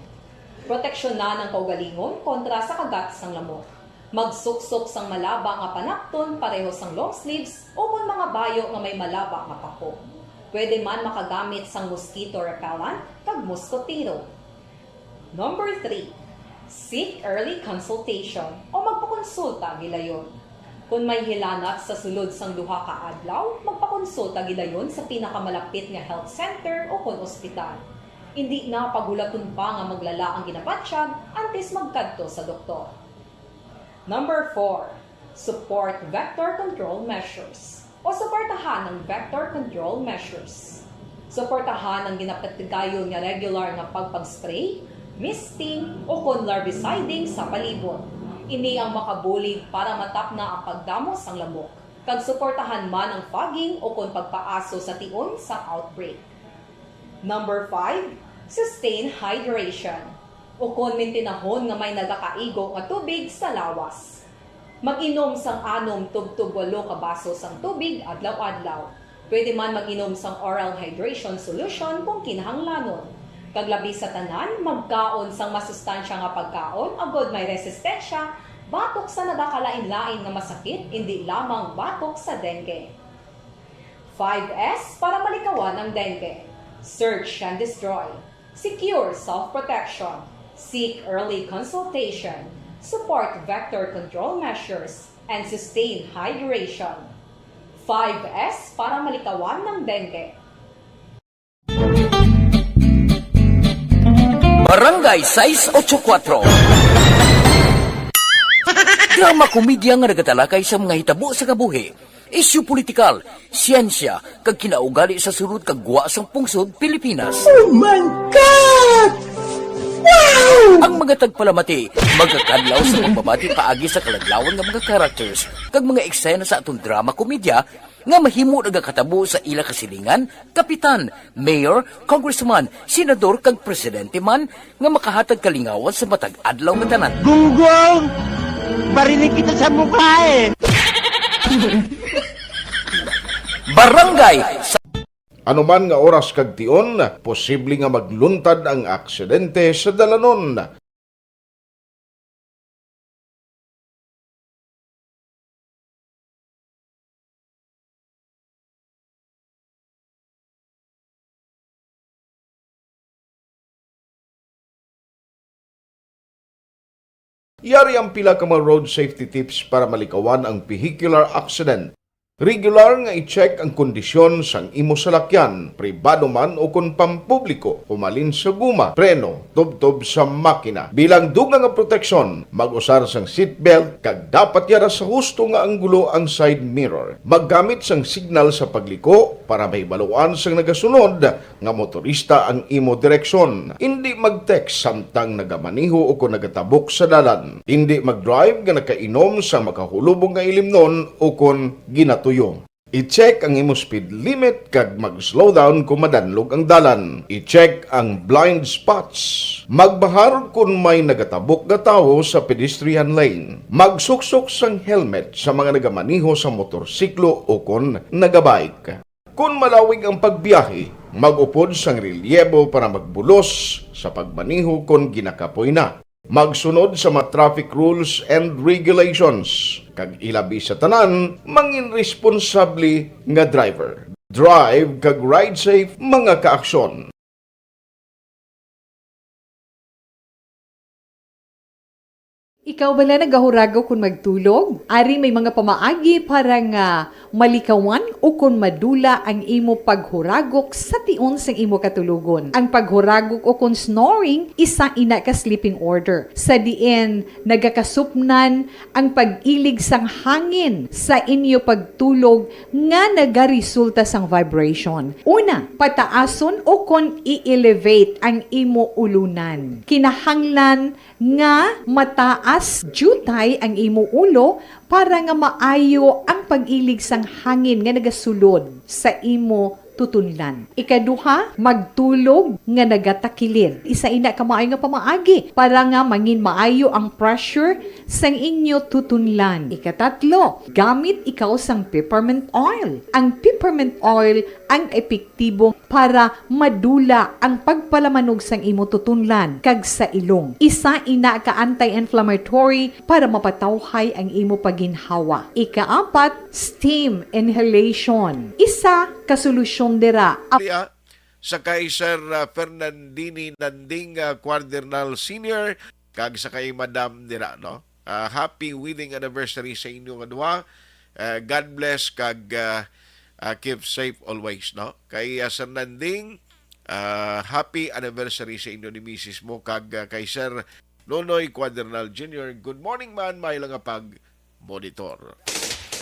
Proteksyonan ang kaugalingon kontra sa kagat sang lamok. Magsuksok sang malaba nga panapton pareho sang long sleeves ukon mga bayo nga may malaba nga pako. Pwede man makagamit sang mosquito repellent kag moskotero. Number three, seek early consultation o magpakonsulta gilayon. Kon may hilanat sa sulod sang duha ka adlaw, magpakonsulta gilayon sa pinakamalapit nga health center ukon ospital. Indi na paghulaton pa nga maglala ang ginabatyag antes magkadto sa doktor. Number four, support vector control measures o suportahan ang vector control measures. Suportahan ang ginapatigayon nga regular nga pagpag-spray, misting, ukon larviciding sa palibot. Ini ang makabulig para matapna ang pagdamo sang lamok, kag suportahan man ang fogging ukon pagpaaso sa tion sang outbreak. Number five, sustain hydration, ukon mintinahon nga may nagakaigo nga tubig sa lawas. Mag-inom sang anom tubtob walo ka baso sang tubig adlaw-adlaw. Pwede man mag-inom sang oral hydration solution kung kinahanglanon. Kag labi sa tanan, magkaon sang masustansya nga pagkaon agod may resistensya batok sa nagakalain-lain nga masakit, indi lamang batok sa dengue. Five S para malikawan ang dengue. Search and destroy. Secure self-protection. Seek early consultation. Support vector control measures and sustain hydration. Five S para malikawan ng dengue. Barangay sais ocho kuwatro. Drama komedya nga nagatalakay sa mga hitabo sa kabuhi, isyu politikal, siyensya, kag kinaugali sa sulod kag gwa sang pungsod Pilipinas. Oh my God! Wow! Ang mga tagpalamati magakadlaw sa pagbabati paagi sa kaladlawan nga mga characters kag mga eksena sa aton drama komedya nga mahimo nagakatabo sa ila kasilingan, kapitan, mayor, congressman, senador, kag presidente man nga makahatag kalingawan sa matag adlaw nga tanan. Gunggong! Barinig kita sa mukha eh! Barangay sa Anuman nga oras kag tion, posible nga magluntad ang aksidente sa dalanon. Yari ang pila ka mga road safety tips para malikawan ang vehicular accident. Regular nga i-check ang kondisyon sang imo salakyan, pribado man o kon pampubliko, humalin sa guma, preno, tubtob sa makina. Bilang dugang nga proteksyon, mag-usar sang seatbelt kag dapat yara sa husto nga anggulo ang side mirror. Maggamit sang signal sa pagliko para mahibaluan sang nagasunod nga motorista ang imo direksyon. Indi mag-text samtang nagamaneho o kon nagatabok sa dalan. Indi mag-drive nga nakainom sa makahulubong nga ilimnon o kon ginatuyo. I-check ang imo speed limit kag mag-slow down kon madanlog ang dalan. I-check ang blind spots. Magbahar kon may nagatabok nga tawo sa pedestrian lane. Magsuksok sang helmet sa mga nagamaneho sa motorsiklo o kon nagabike. Kon malawig ang pagbiyahe, mag-upod sang relyebo para magbulos sa pagmaneho kon ginakapoy na. Magsunod sa mga traffic rules and regulations, kag ilabi sa tanan, mangin responsable nga driver. Drive kag ride safe, mga kaaksyon. Ikaw bala nagahuragok kon magtulog? Ari may mga pamaagi para nga malikawan o kon madula ang imo paghuragok sa tion sang imo katulogon. Ang paghuragok o kon snoring, isa ina ka sleeping order, sa diin nagakasupnan ang pag-ilig sang hangin sa inyo pagtulog nga nagaresulta sang vibration. Una, pataason o kon i-elevate ang imo ulunan. Kinahanglan nga mataas diutay ang imo ulo para nga maayo ang pag-ilig sang hangin nga nagasulod sa imo tutunlan. Ikaduha, magtulog nga nagatakilid. Isa ina ka maayo nga pamaagi para nga mangin maayo ang pressure sang inyo tutunlan. Ikatatlo, gamit ikaw sang peppermint oil. Ang peppermint oil ang epektibo para madula ang pagpalamanog sang imo tutunlan kag sa ilong. Isa ina ka anti-inflammatory para mapatawhay ang imo pagginhawa. Ikaapat, steam inhalation. Isa ka solusyon dira. Ap- Iya, sa kay Sir, ah, Fernandini Nanding, ah, Cuadernal Senior, kag sa kay Madam dira, no? Ah, happy wedding anniversary sa inyo nga duha. Ah, God bless kag, ah, ah, keep safe always, no? Kay, ah, Sir Nanding, ah, happy anniversary sa inyo ni misis mo kag, ah, kay Sir Nonoy Cuadernal Junior. Good morning, man. May lang nga pag-monitor.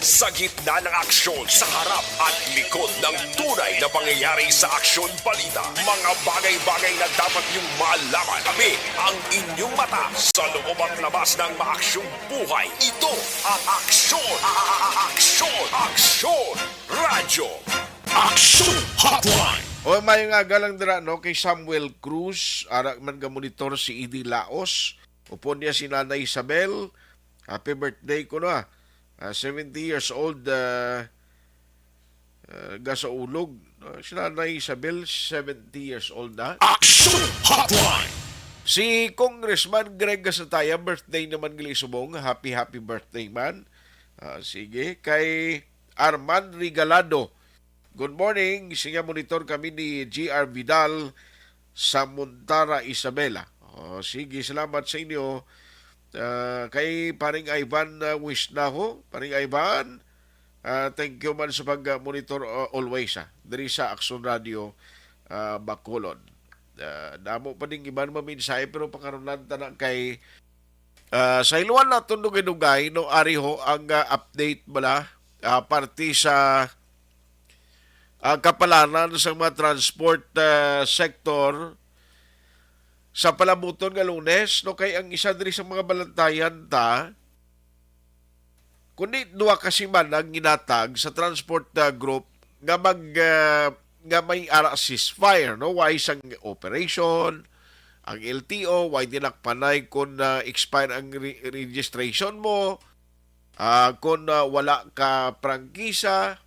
Sa gitna ng aksyon, sa harap at likod ng tunay na pangyayari sa Aksyon Balita, mga bagay-bagay na dapat niyong malaman. Kami ang inyong mata sa loob at labas ng maaksyong buhay. Ito ang Aksyon, a-, a-, a-, Aksyon, Aksyon, Radyo. Aksyon Hotline. O, may nga galang dira, no, kay Samuel Cruz, ara man ga monitor si Edi Laos. Upod niya si Nanay Isabel, happy birthday ko na. Ah, seventy years old, ah, ah, gasaulog. Ah, si Nanay Isabel, seventy years old na. Action Hotline! Si Congressman Greg Gasataya, birthday naman gali subong. Happy, happy birthday, man. Ah, sige. Kay Arman Regalado, "Good morning. Siya monitor kami ni G R Vidal sa Montara, Isabela." Oh, sige, salamat sa inyo. Ah, kay Paring Ivan, ah, Wisnaho. Paring Ivan, ah, thank you man sa pag-monitor, ah, always, ah, diri sa Action Radio, ah, Bacolod. Ah, damo pa ding iban maminsahe, pero pakarunan ta na kay, ah, sa iluan naton dugay-dugay, no, ari ho ang, ah, update bala, ah, parte sa, ah, kapalaran sa mga transport, ah, sector sa palabuton nga Lunes, no, kay ang isa diri sa mga balantayan ta, kundi duha ka semana ang ginatag sa transport, ah, group nga mag, ah, nga may ara ceasefire, no? Way sang operation ang L T O, way dinakpanay kung, ah, expire ang re-, registration mo, ah, kung, ah, wala ka prangkisa,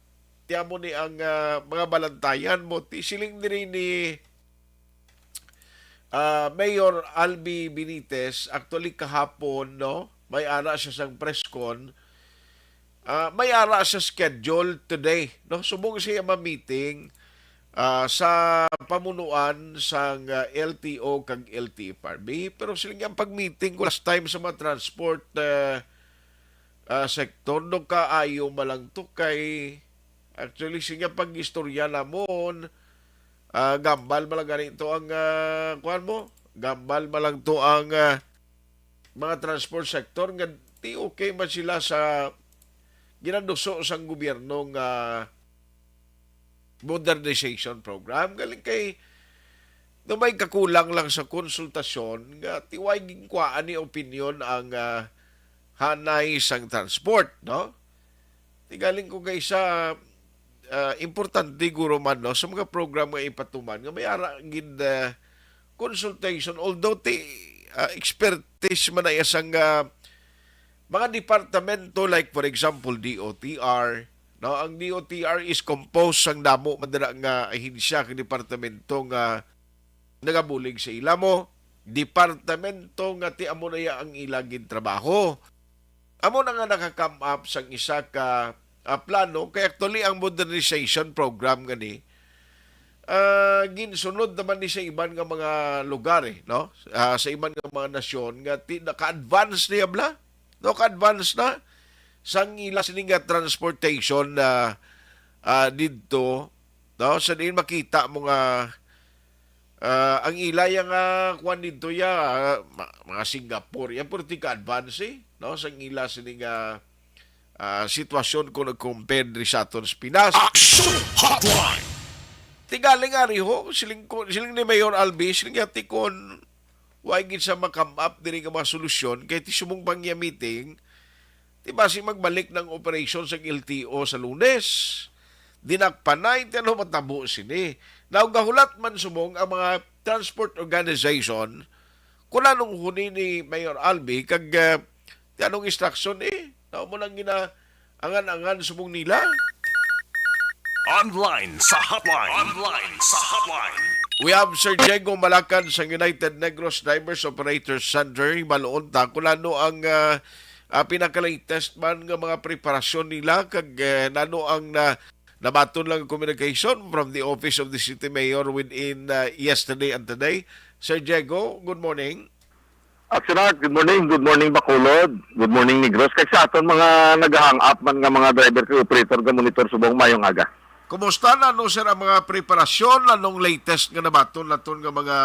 ti amo ni ang, ah, mga balantayan mo. Ti siling diri ni, ah, Mayor Albi Benitez, actually kahapon, no, may ara siya sang press con. Ah, may ara siya schedule today, no? Subong siya ma-meeting, ah, sa pamunuan sang, ah, L T O kag L T F R B. Pero sila nga pag-meeting ko last time sa mga transport, ah, ah, sektor, no, kaayo man lang to kay, actually, sige, pag-istorya namon, ah, gambal man lang gani to ang, ah, kuwan mo? Gambal man lang to ang, ah, mga transport sector nga ti okay man sila sa ginaduso sang gobyerno nga modernization program. Galing kay, no, may kakulang lang sa konsultasyon nga ti way ginkuhaan ni opinyon ang, ah, hanay sang transport, no? Ti galing ko kay sa, ah, importante guro man, no, sa mga program nga ipatuman nga may ara gid, ah, consultation, although ti, ah, expertise man na iya sang, ah, mga departamento, like for example D O T R, no? Ang D O T R is composed sang damo man dira nga ahensya kag departamento nga nagabulig sa ila mo, departamento nga ti amo na iya ang ila gintrabaho. Amo na nga naka-come up sang isa ka, ah, plano, kay actually ang modernization program gani, ah, ginsunod naman ni sa iban nga mga lugar, eh, no? Ah, sa iban nga mga nasyon nga ti-, naka-advance niya bala, no? Ka-advance na sang ila sini nga transportation na, ah, didto, no? Sa diin makita mo nga, ah, ang ila ya nga kuwan didto ya, ah, ma-, mga Singapore, ya, pero ti ka-advance, eh, no? Sang ila sini nga, ah, sitwasyon kung nag-compare diri sa aton sa Pinas. Action Hotline! Ti galing ari ho, siling ko, siling ni Mayor Albi, siling niya, ti kon way gid sa ma-come up diri nga mga solusyon, kay ti subong pa niya meeting, ti basi magbalik ng operasyon sa L T O sa Lunes. Dinakpanay, ti ano matabo sini? Now, gahulat man subong ang mga transport organization kung anong huni ni Mayor Albi kag, ah, ti anong instruction, eh? Now, mo lang gina-, angan-angan subong nila. Online sa hotline. Online sa hotline. We have Sir Diego Malakad sa United Negros Drivers Operators Center. Hibaluon ta kung ano ang, ah, ah, pinaka-latest man nga mga preparasyon nila kag, eh, nano ang na-, nabaton lang communication from the office of the city mayor within, ah, yesterday and today. Sir Diego, good morning. Action Art, good morning. Good morning, Bacolod. Good morning, Negros. Kay sa aton mga nagahang up man nga mga driver kag operator nga monitor subong, mayong aga. Kumusta na, no, sir, ang mga preparasyon? Anong latest nga nabaton naton nga mga,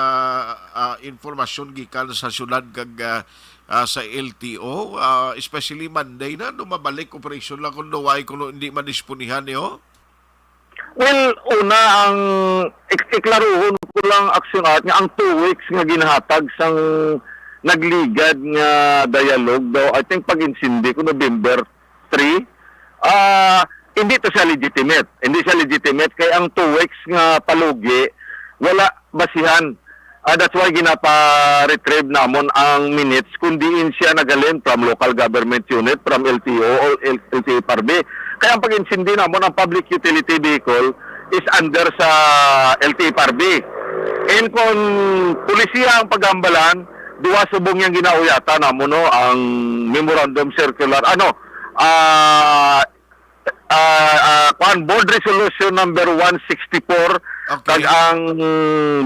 ah, informasyon gikan sa syudad kag, ah, ah, sa L T O? Ah, especially Monday na, no, mabalik operasyon lang kung no, why, kung no, hindi madisponihan, eh, oh? Well, una, ang ik-, iklaruhon ko lang, Action Art, nga ang two weeks nga ginahatag sang nagligad nga dialogue daw, I think pag-insindi ko November three, ah, hindi to siya legitimate. Hindi siya legitimate kay ang two weeks nga palugi, wala basihan. Ah, that's why ginapa-retrieve namon ang minutes kung diin siya nagaling from local government unit, from L T O or L-, L T F R B. Kaya ang pag-insindi namon ang public utility vehicle is under sa L T F R B. And kung polisiya ang paghambalan, duwa subong yang ginauyatan namo, no, ang memorandum circular, ano, ah, ah, ah, kuan, board resolution number one sixty-four, Okay. kag ang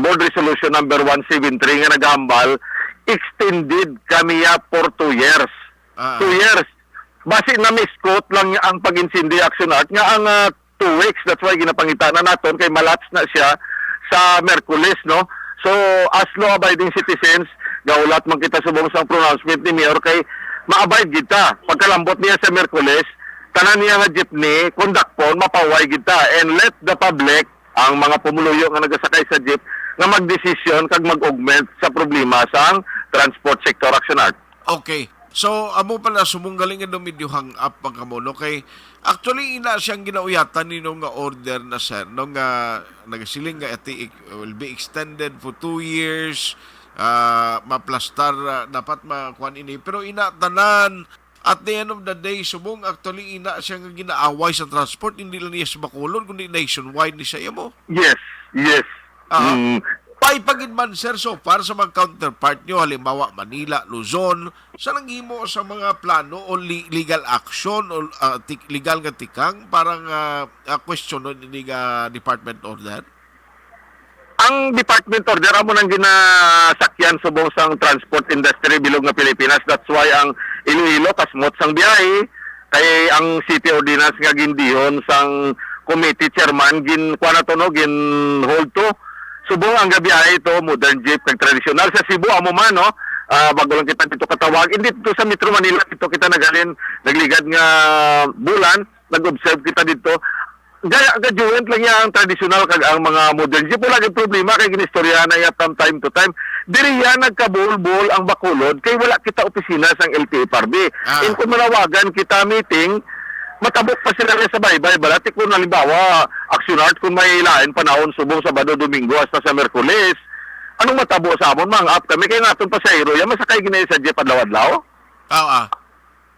board resolution number one seven three nga naghambal, extended kami ya for two years. Ah. Two years. Basi na-misquote lang ang pag-insindi, Action Art, nga ang, ah, two weeks. That's why ginapangita na naton kay malatch na siya sa Merkulis, no? So, as law-abiding citizens, gahulat man kita subong sang pronouncement ni Mayor kay ma-abide gid ta. Pagkalambot niya sa Merkulis, tanan niya nga jeepney, kondakpon, mapaway gid ta. And let the public, ang mga pumuluyo nga nagasakay sa jeep, nga magdesisyon kag mag-augment sa problema sang transport sector, Action Art. Okay. So, amo pala, subong galing nga medyo hang up ang kamo, no? Kay, actually, ina siyang ginauyatan nino nga order na, sir, no? Nga nagasiling nga it will be extended for two years, ah, maplastar, ah, dapat makuan ini. Pero ina, tanan, at the end of the day, subong, actually, ina siya nga ginaaway sa transport, hindi lang niya sa Bacolod, kundi nationwide ni sa imo. Yes, yes. Ah, Mm. Pay pa gid man, sir, so far sa mga counterpart nyo, halimbawa Manila, Luzon, sa nanghimo sa mga plano o li-, legal action o, ah, tik-, legal nga tikang para nga, ah, questionon ini nga department order? Ang department order amo nang ginasakyan subong sang transport industry bilog nga Pilipinas. That's why ang Iloilo kasmot sang biyahe, kay ang city ordinance nga gindihon sang committee chairman, gin, kuwan na to, no, gin hold to. Subong ang gabiyahe to, modern jeep kag tradisyonal. Sa Cebu, amo man, no, ah, bago lang kita dito katawag. Hindi to sa Metro Manila, dito kita naghalin, nagligad nga bulan, nag-observe kita dito. Ga-, ga-joint lang niya ang tradisyonal kag ang mga modern jeep. Wala gyud problema kay ginistoryahan na iya from time to time. Diri yan nagkabuol-buol ang Bacolod kay wala kita opisina sang L T F R B. Ah. And kung manawagan kita meeting, matabok pa sila nga sa baybay. Balati kung halimbawa, Action Art, kung may lain panahon subong Sabado, Domingo, hasta sa Miyerkules, anong matabo sa amon? Mahang up kami kay nga atong pasahero, yan masakay ginayi sa jeep adlaw-adlaw. Ah, ah.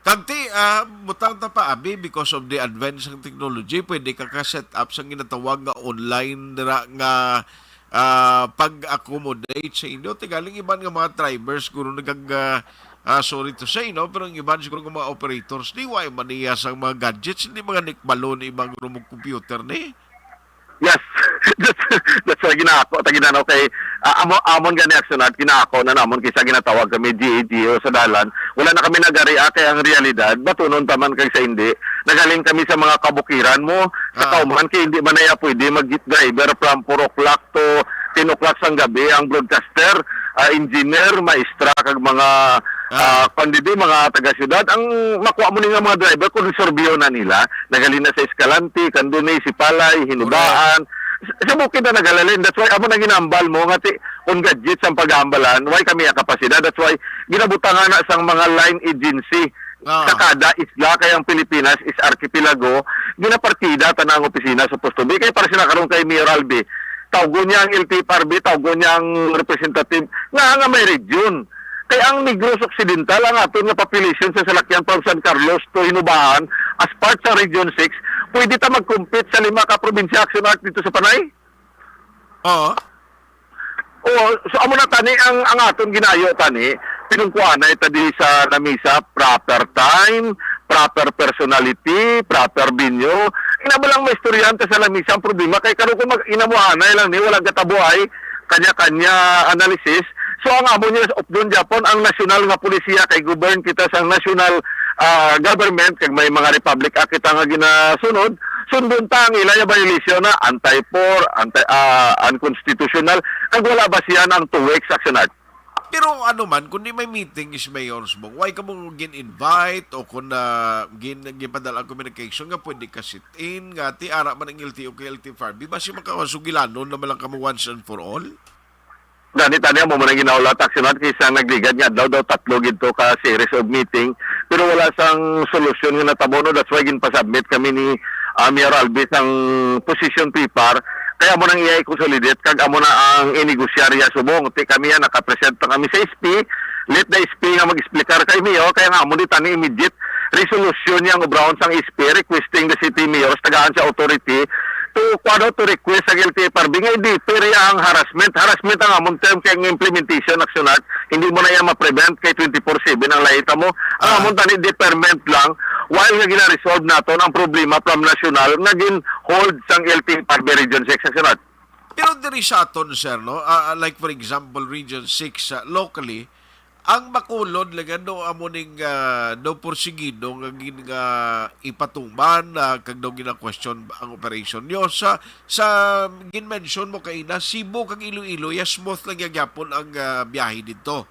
Kag ti, ah, butang ta pa, abi, because of the advance ng technology, pwede ka ka-set up sa ginatawag nga online dira nga, ah, pag-accommodate sa inyo. Ti galing iban nga mga drivers, guro nagag, ah, ah, sorry to say, no? Pero ang iban siguro nga mga operators, di wa man niya sang mga gadgets, hindi mga nikbalon, ibang guro mo computer ni. Yes. That's, that's why ginaako ta ginano kay, ah, amo, amon gani Action Art, ginaako na namon kaysa ginatawag kami G A G O sa dalan. Wala na kami nagari, ah, kay ang realidad, batunon ta man kay sa hindi. Nagaling kami sa mga kabukiran mo, sa Ah. kaumahan kay hindi man na pwede mag-driver from four o'clock to ten o'clock sang gabi ang broadcaster, ah, engineer, maestra, kag mga, Ah. ah, kandidi, mga taga-syudad. Ang makuha mo ni nga mga driver, kung reserbiyo na nila, nagalin na sa Escalante, Candoni, Sipalay, Hinubaan. Correct. Sa, sa bukid na nagalalin. That's why, amo na ginambal mo, nga ti, kung gadget sang paghambalan, why kami ang kapasidad? That's why, ginabutangan na sang mga line agency Ah. sa kada isla, kay ang Pilipinas is archipelago, ginapartida ta na ang opisina supposed to be. Kay para sila karon kay Mayor Albi, tawgon niya ang L T F R B, tawgon niya ang representative, nga, nga may region. Kay ang Negros Occidental, ang aton nga population sa salakyan from San Carlos to Hinubaan, as part sa Region six, pwede ta mag-compete sa lima ka probinsya, Action Art, dito sa Panay? Oo. Oo, so amo na tani ang, ang aton ginayo tani, pinungkuanay ta di sa lamisa, proper time, proper personality, proper venue. Ina ba lang may estudyante sa lamisa ang problema? Kay karon kung mag-, inamuhanay lang ni, wala gatabuay, kanya-kanya analysis. So ang amo niya sa updon Japon, ang nasyonal nga polisiya kay govern kita sa national, ah, government, kag may mga Republic Act kita nga ginasunod, sundon ta ang ila nga violation na anti-poor, anti, ah, unconstitutional, kag wala ba siya ang two weeks, Action Art? Pero ano man, kung di may meeting is Mayor Subong, why ka mo gin-invite o kung, ah, gin-, ginpadala ang communication nga pwede ka sit-in, nga ti ara man ang L T O kay L T F R B, basi makasugilanon naman lang kamo once and for all? Gani, tani, amo man ang ginahulat, Action Art, kaysa nagligad nga adlaw daw, tatlo gid to ka series of meeting, pero wala sang solusyon nga natabo, no? That's why ginpasubmit kami ni, ah, Mayor Albi sang position paper, kaya amo nang iya i-consolidate, kag amo na ang inegosyar iya subong. Ti kami yan, nakapresent na kami sa S P, let the S P nga mag-explicar kay Mayor, kaya nga amo di tani immediate resolution niya ang obrahon sang S P requesting the city mayor, tagaan siya authority to, kuwan, to request sa L T F R B nga i-defer ang harassment. Harassment ang amon term kay ang implementation, Action Art, hindi mo na iya ma-prevent kay twenty-four seven ang lahi ta mo. Ang Ah. amon tani deferment lang while nga gina-resolve naton ang problema from national nga gin-hold sang L T F R B Region six, Action Art. Pero diri sa aton, sir, no? Ah, ah, like for example, Region six, ah, locally, ang Bacolod lang ano amo ning, ah, no porsigido nga gin-, nga ipatuman, ah, kag daw gina-question ang operation nyo. Sa, sa gin-mention mo kaina, Cebu kag Iloilo, ya smooth lang ya gyapon ang, ah, biyahe didto.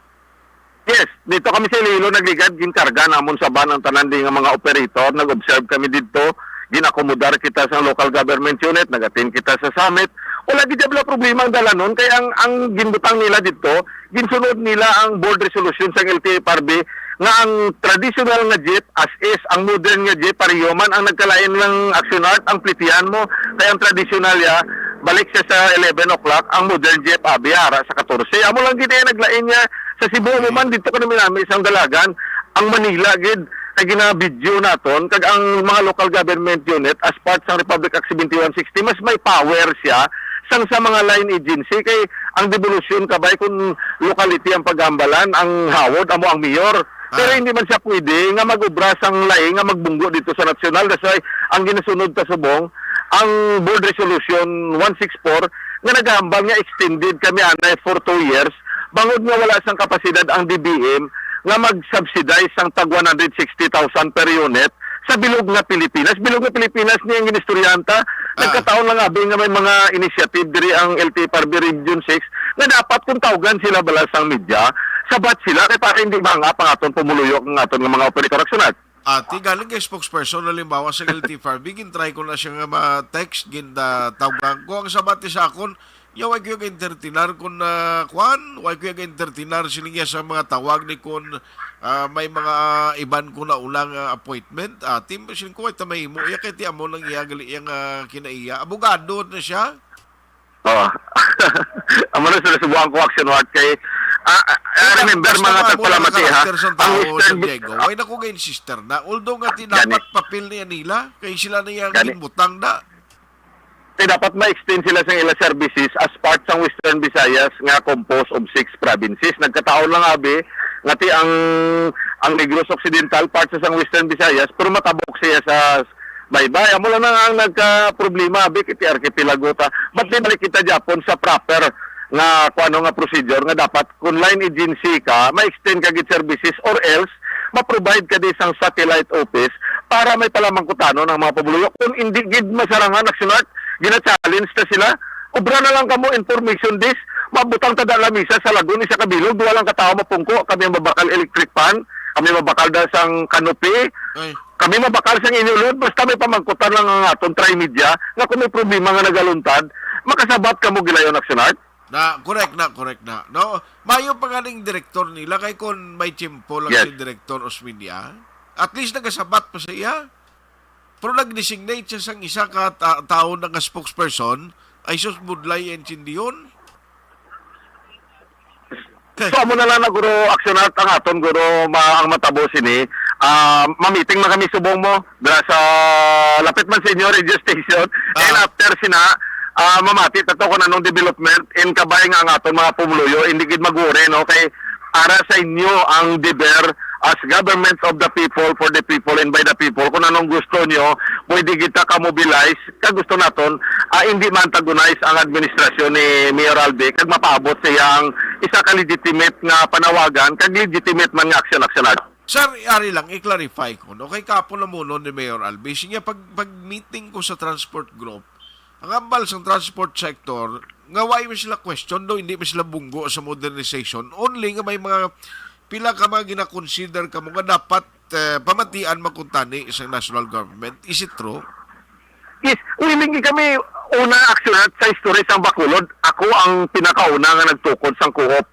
Yes, dito kami sa Iloilo nagligad, ginkarga namon sa van ang tanan di nga mga operator, nag-observe kami didto, ginakomodar kita sa local government unit, nag-attend kita sa summit. Wala gid bala problema ang dalanon kay ang, ang ginbutang nila didto, ginsunod nila ang board resolution sang L T F R B nga ang traditional nga jeep as is, ang modern nga jeep pareho man. Ang nagkalain lang, Action Art, ang plitihan mo kay ang traditional ya balik siya sa eleven o'clock, ang modern jeep abi ara sa katorse. Amo lang gid ay naglain niya sa Cebu mo man, dito ka namin namin isang dalagan. Ang Manila gid ay gina-video naton kag ang mga local government unit as part sang Republic Act seventy-one sixty, mas may power siya sang sa mga line agency kay ang devolusyon kabay kung locality ang pagambalan, ang hawod amo ang mayor. Pero Ah. hindi man siya pwede nga mag-obra sang lahi nga magbunggo dito sa nasyonal. That's why ang ginasunod ta subong ang Board Resolution one six four nga nagahambal nga extended kami anay for two years bangod nga wala sang kapasidad ang D B M nga mag-subsidize sang tag one hundred sixty thousand per unit sa bilog nga Pilipinas. Bilog nga Pilipinas ni ang ginistoryahan ta. Ah. Nagkataon lang abi nga may mga initiative diri ang L T F R B Region six nga dapat kung tawgan sila bala sang media, sabat sila kay para hindi mahangap ang aton pumuluyo ang aton nga mga operator, Action Art. Ati, galing kay spokesperson, halimbawa, sa L T F R B, gin-try ko na siya nga ma-text, gin-, ah, tawgan ko. Ang sabat ni sa akon, ya, way ko yung entertainar kun, ah, kwan, way ko yung entertainar sining iya sa mga tawag ni kun, ah, may mga iban ko na ulang, ah, appointment. Ah, team, siling ko, "Ay, ta mahimo iya, kay ti amo lang iya, gali iya nga kinaiya." Abogado na siya. Oh. Amo na sila subukan ko, Action Art, kay, ah, ah, I Kita, remember, basta mga maamo na tagpalamati, ha? Karakter sa Ang tao, Western Sir Diego. Way na ko ga-insister na. Although nga ti Gani. dapat papel niya nila, kay sila na yung Gani. ginbutang na. Kay dapat ma-extend sila sa ila services as part sang Western Visayas nga composed of six provinces. Nagkataon lang, abi, nga ti ang, ang Negros Occidental part sa sang Western Visayas, pero matabok siya sa baybay. Amo lang na ang nagka-problema, abi, kay ti archipelago ta. But di balik kita gyapon sa proper nga kung ano nga procedure nga dapat kung line agency ka, ma-extend ka gid services or else ma-provide ka di sang satellite office para may palamangkutanon ang mga pumuluyo. Kung hindi gid masarangan, Action Art, gina-challenge ta sila. Obra na lang kamo, information desk, mabutang ta da lamisa sa lagun, isa ka bilog, duha lang ka tawo mapungko, kami mabakal electric fan, kami mabakal da sang canopy, Ay. kami mabakal sang inyo load, basta may pamangkutan lang ang aton Tri Media nga kung may problema nga nagaluntad, makasabat kamo gilayon, Action Art. Na, correct na, correct na. No? Mayo pa ganing direktor nila kay kon may tiyempo lang Yes. si Direktor Osmeña, at least nagasabat pa sa iya. Pero nag-designate siya sang isa ka ta- tawo na nga spokesperson, ay sus, budlay ang tsindiyon. So, amo na lang na, guro, Action Art ang aton, guro, ma- ang matabo sini. Ah, mamiting na kami subong mo dira sa lapit man sa inyo radio station. Ah. And after sina, ah, mamati ta to kung anong development in kabay nga ang aton mga pumuluyo, hindi gid maguri, no? Kay para sa inyo ang deber as government of the people, for the people, and by the people. Kung anong gusto nyo, pwede kita ka-mobilize. Kag gusto naton, ah, hindi ma-antagonize ang administrasyon ni Mayor Albi, kag mapaabot sa iyang isa ka legitimate nga panawagan, kag legitimate man nga aksyon, aksyonan. Sir, ari lang, i-clarify ko, no? Kay kapon na muno ni Mayor Albi, siya pag, pag meeting ko sa transport group, ang ambal sa transport sector, nga why mo sila question, do hindi mo sila bunggo sa modernization, only nga may mga pila ka mga gina-consider ka mo nga dapat, eh, pamatian makuntani sa national government. Is it true? Yes, willing kami una, actually, sa history sa Bacolod, ako ang pinakauna nga nagtukod sang co-op.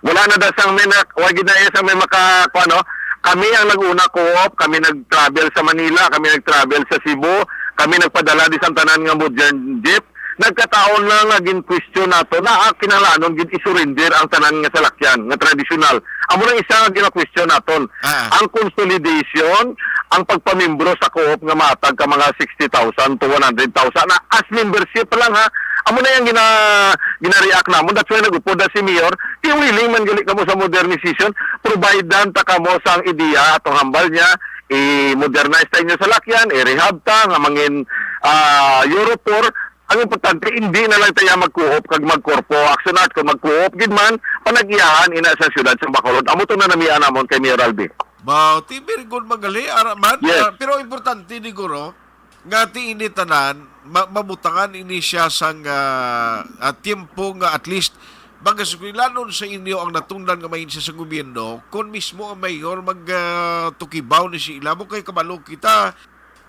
Wala na da sang may nak-, wa gid na iya sang may maka-, kuwan, no? Kami ang nag-una co-op, kami nag-travel sa Manila, kami nag-travel sa Cebu, kami nagpadala di sang tanan nga modern jeep, nagkataon na nga gin-question nato na, ah, kinahanglanon gid i-surrender ang tanan nga salakyan nga tradisyonal. Amo lang isa nga gina-question naton. Ah. Ang consolidation, ang pagpamimbro sa co-op nga matag ka mga sixty thousand to one hundred thousand na as membership pa lang, ha. Amo na yung gina-, gina-react namon. That's why nag-upod na si Mayor. Kay willing man gali kamo sa modernization, providean ta kamo sang ideya atong hambal niya, i-modernize ta inyo salakyan, i-rehab ta nga mangin, ah, Euro four. Ang importante, hindi na lang tayo mag-co-op kag mag-corpo. Action art, kung mag-co-op gid man, panag-iyahan ina sa siyudad sa Bacolod. Amo to na namian namon kay Mayor Albi. Mao, ti, very good, magali, ara man. Yes. Ah, pero importante, siguro, nga ti ini tanan, ma-, mabutangan ini siya sang, ah, ah, tiempo nga at least magasukulanon sa inyo ang natungdan nga mahinsa sa gobyerno, kon mismo ang mayor mag, ah, tukibaw ni si ila mo kay kabalo kita,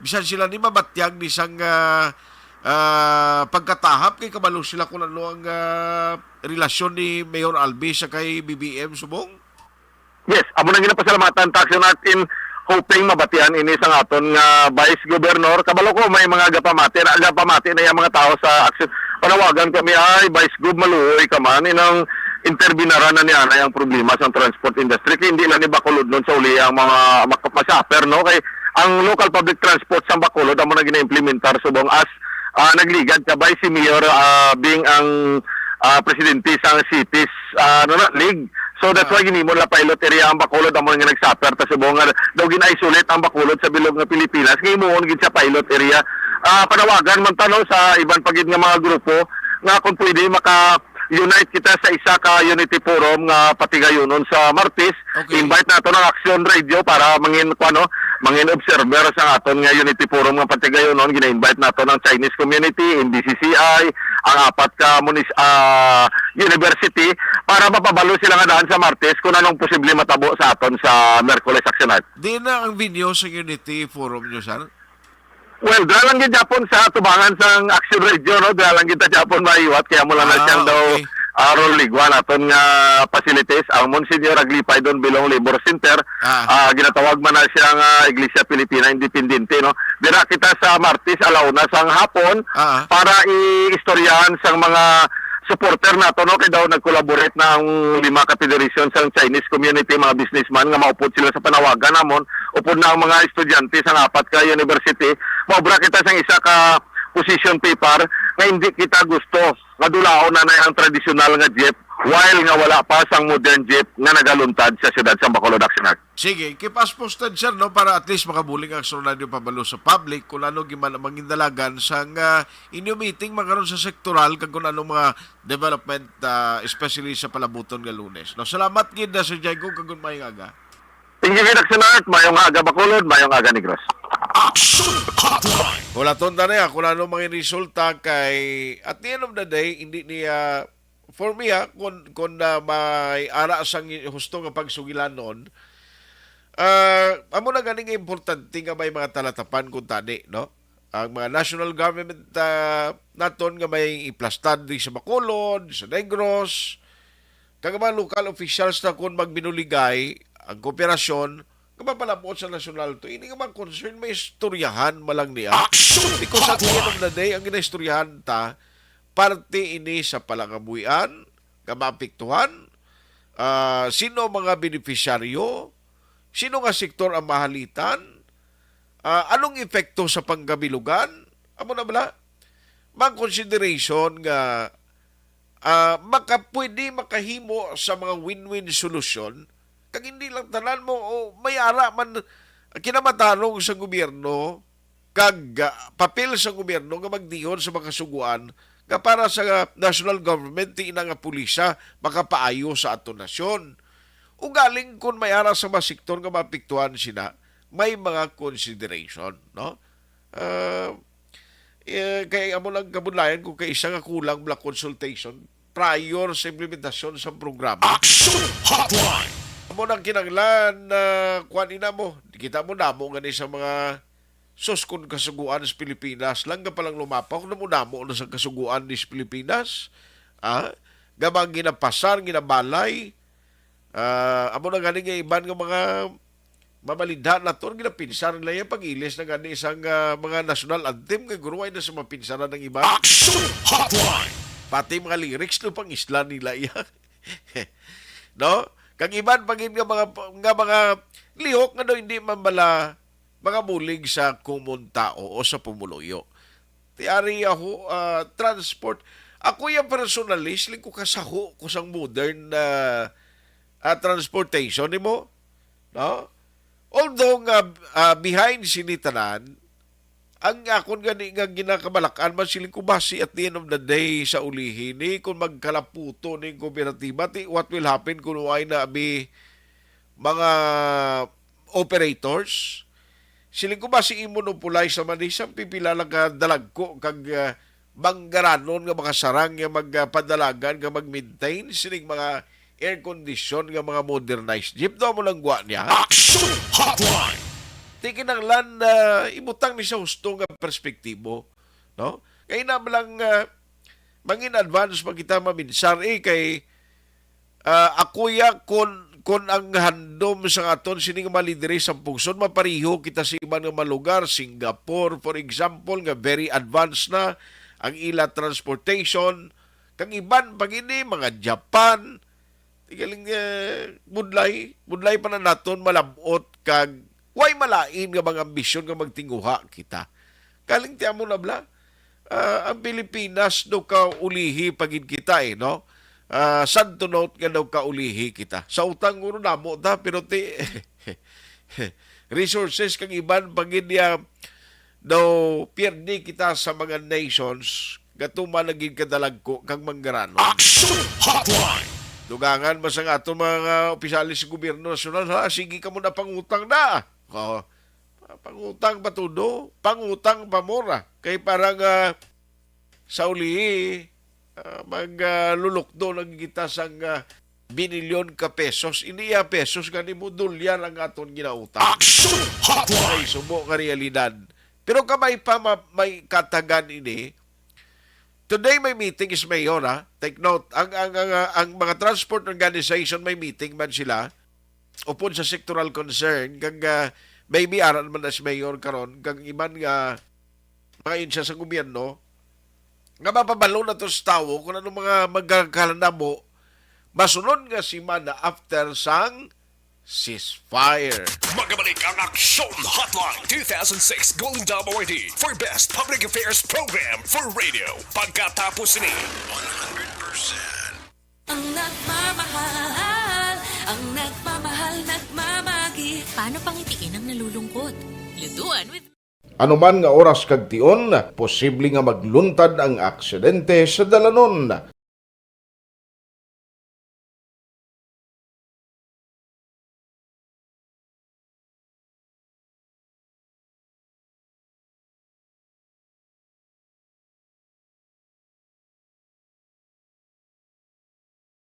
bisan sila ni mabatyag ni sang, ah, ah, pagkatahap kay kabalo sila kung ano ang, ah, relasyon ni Mayor Albi sa kay B B M subong? Yes, amo na ginapasalamatan ta, Action Art, in hoping mabatian ini sa aton nga Vice Governor. Kabalo ko may mga gapamati, na gapamati na yung mga tao sa Action. Panawagan kami, ay, Vice Gov, maluoy ka man, inang interbinaran na niya na yung problema sa transport industry. Kaya hindi lang ni Bacolod nun sa uli ang mga mak-, masuffer, no? Kay ang local public transport sa Bacolod, amo na gina-implementar subong as, ah, nagligad ka by si Mayor, ah, Bing ang, ah, presidente sa cities, ah, ano na, league. So that's Ah. why ginimo nila pilot area ang Bacolod, amo nga nag-suffer ta subong nga daw gin-isolate ang Bacolod sa bilog nga Pilipinas, nga himuon gid sa pilot area. Ah, panawagan man ta, no, sa iban pa gid nga mga grupo nga kung pwede maka-unite kita sa isa ka unity forum nga patigayunon sa Martes. Okay. Invite nato ng Action Radio para mangin, kuano, mangin observer sa aton nga unity forum nga patigayunon. Gina-invite nato ng Chinese community, N B C C I, ang apat ka munis-, ah, university para mapabalo sila nga daan sa Martes kung anong posible matabo sa aton sa Merkules, Action Art. Di na ang venue sa Unity Forum nyo, sir? Well, dira lang gid gyapon sa tubangan sang Action Radio, no? Dira lang gid ta gyapon maiwat, kaya mo lang na Ah, siyang daw, okay. ah, Rol Ligwa naton nga facilities, ang Monsignor Aglipay Don Bilong Labor Center. Ah. Ah, ginatawag man na siya nga Iglesia Filipina Independiente, no? Dira kita sa Martes, alauna sang hapon, Ah. para i-istoryahan sang mga supporter nato, no? Kay daw nag-collaborate na ang lima ka federation sang Chinese community, mga businessman nga maupod sila sa panawagan namon, upod na ang mga estudyante sang apat ka university. Maobra kita sang isa ka position paper nga hindi kita gusto nga dulaon na na ang tradisyonal nga jeep while nga wala pa sang modern jeep nga nagaluntad sa siyudad sang Bacolod, Action Art. Sige, keep us posted, sir, no, para at least makabulig ang Action Radio pabalo sa public kung ano giman ang mangindalagan sang, ah, inyo meeting man karon sa sektoral kag kung anong mga development, ah, especially sa palabuton nga Lunes. No, salamat gid na, Sir Jaigo, kag mayong aga. Thank you gid, Action Art. Mayong aga, Bacolod. Mayong aga, Negros. Action Hotline. Hulaton ta niya kung ano mga resulta kay, at the end of the day, hindi niya, for me, ha, kung, kung na may ara sang husto nga pagsugilanon, ah, amo na gani nga importante nga may mga talatapan kung tani, no? Ang mga national government, ah, naton nga may iplastad di sa Bacolod, sa Negros, kag ang mga local officials na kung magbinuligay ang kooperasyon, nga mapalabot sa nasyonal to. Ini nga mga concern, may istoryahan malang niya. Action Because at the end of Hotline. the day, ang ginaistoryahan ta, parte ini sa palangabuhian, nga maapektuhan, ah, sino mga benepisyaryo, sino nga sektor ang mahalitan, ah, anong epekto sa pangkabilugan, amo na bala, mga consideration nga, ah, maka-, pwede makahimo sa mga win-win solusyon, kag hindi lang tanan mo, o may ara man kinamatarong sa gobyerno, kag, ah, papel sa gobyerno nga magdihon sa mga suguan nga para sa national government, ti ina nga pulisa makapaayo sa aton nasyon. Ugaling kun may ara sa mga sektor nga maapektuhan sina, may mga consideration, no? Ah, eh, kay amo lang kabudlayan ko kay isa nga kulang bala consultation prior sa implementasyon sa programa. Action Hotline. Amo nang kinahanglan na kuan ina mo. Kita mo damo gani sa mga sus kun kasuguan sa Pilipinas lang nga palang lumapaw na mo damo na sa kasuguan ni sa Pilipinas. Ah, gamang ginapasar, ginabalay. Ah, amo na gani nga iban nga mga Mabalidhan naton, ginapinsar nila iya pag-ilis na gani sang, ah, mga national anthem, kay guro, ay na sa mapinsaran ang iba. Action Hotline! Pati mga lyrics, no, pang-isla nila iya. No? Kag iban pa gid nga mga, nga mga lihok nga daw hindi man bala mga bulig sa common tao o sa pumuluyo. Ti ari ako, ah, transport. Ako yang personally, siling ko kasaho ko sang modern na, ah, transportation nimo, no? Although nga, ah, behind sini tanan, ang akon gani nga ginakabalak-an man siling ko basi at the end of the day sa ulihi ni kung magkalaputo ning kooperatiba, ti what will happen kung way na abi mga operators? Siling ko basi i-monopolize naman ni sa pipila lang ka dalagko kag, ah, manggaranon nga mga sarang nga magpadalagan nga mag-maintain sining mga air condition nga mga modernized jeep. Daw mo lang gwa niya. Action Hotline! Ti kinahanglan na ibutang ni sa husto nga perspektibo, no? Kay na lang, ah, mangin advance pa kita maminsar, eh, kay, ah, ako ya kon, kon ang handom sa aton sini nga mga lideri sa pungsod, mapariho kita sa iban nga mga lugar, Singapore, for example, nga very advanced na ang ila transportation, kag iban pa gini, mga Japan, Ti galing, eh, budlay, budlay pa na naton malab-ot kag way malain nga mga ambisyon nga magtinguha kita. Galing ti amo na bala, ah, ang Pilipinas daw kaulihi pa gid kita, eh, no? Ah, sad to note nga daw kaulihi kita. Sa utang, guro, damo ta, pero ti resources kag iban pa gid niya daw pierde kita sa mga nations, gatuman na gid kadalagko kag manggaranon. Action Hotline! Dugangan ba sa aton mga opisyales sa gobyerno nasyonal, ha? Sige kamo na pangutang na. Oh, pangutang pa tudo, pangutang pa mura. Kay para nga sa ulihi, ah, mag, ah, lulukdo lagi kita sang, ah, binilyon ka pesos. Hindi ya pesos, gani mo dolyar ang aton ginautang. Action Hotline! Ay, subo nga realidad. Pero kamay pa ma-, may katagan ini. Today may meeting is mayor, ha? Take note, ang, ang, ang, ah, ang mga transport organization may meeting man sila upod sa sectoral concern, kag, ah, maybe aran man as mayor karon, kag iban nga mga ahensya sa gobyerno, nga mapabalo na to sa tawo kung ano mga magkakalandamo masunod nga semana after sang ceasefire. Magabalik ang Aksyon Hotline two thousand six Golden Dome Awardee for Best Public Affairs Program for Radio. Pagkatapos ni one hundred percent. Ang nagmamahal, ang nagmamahal, nagmamagi. Paano pangitiin ang nalulungkot? Lutuan with Anuman nga oras kag tion, posible nga magluntad ang aksidente sa dalanon.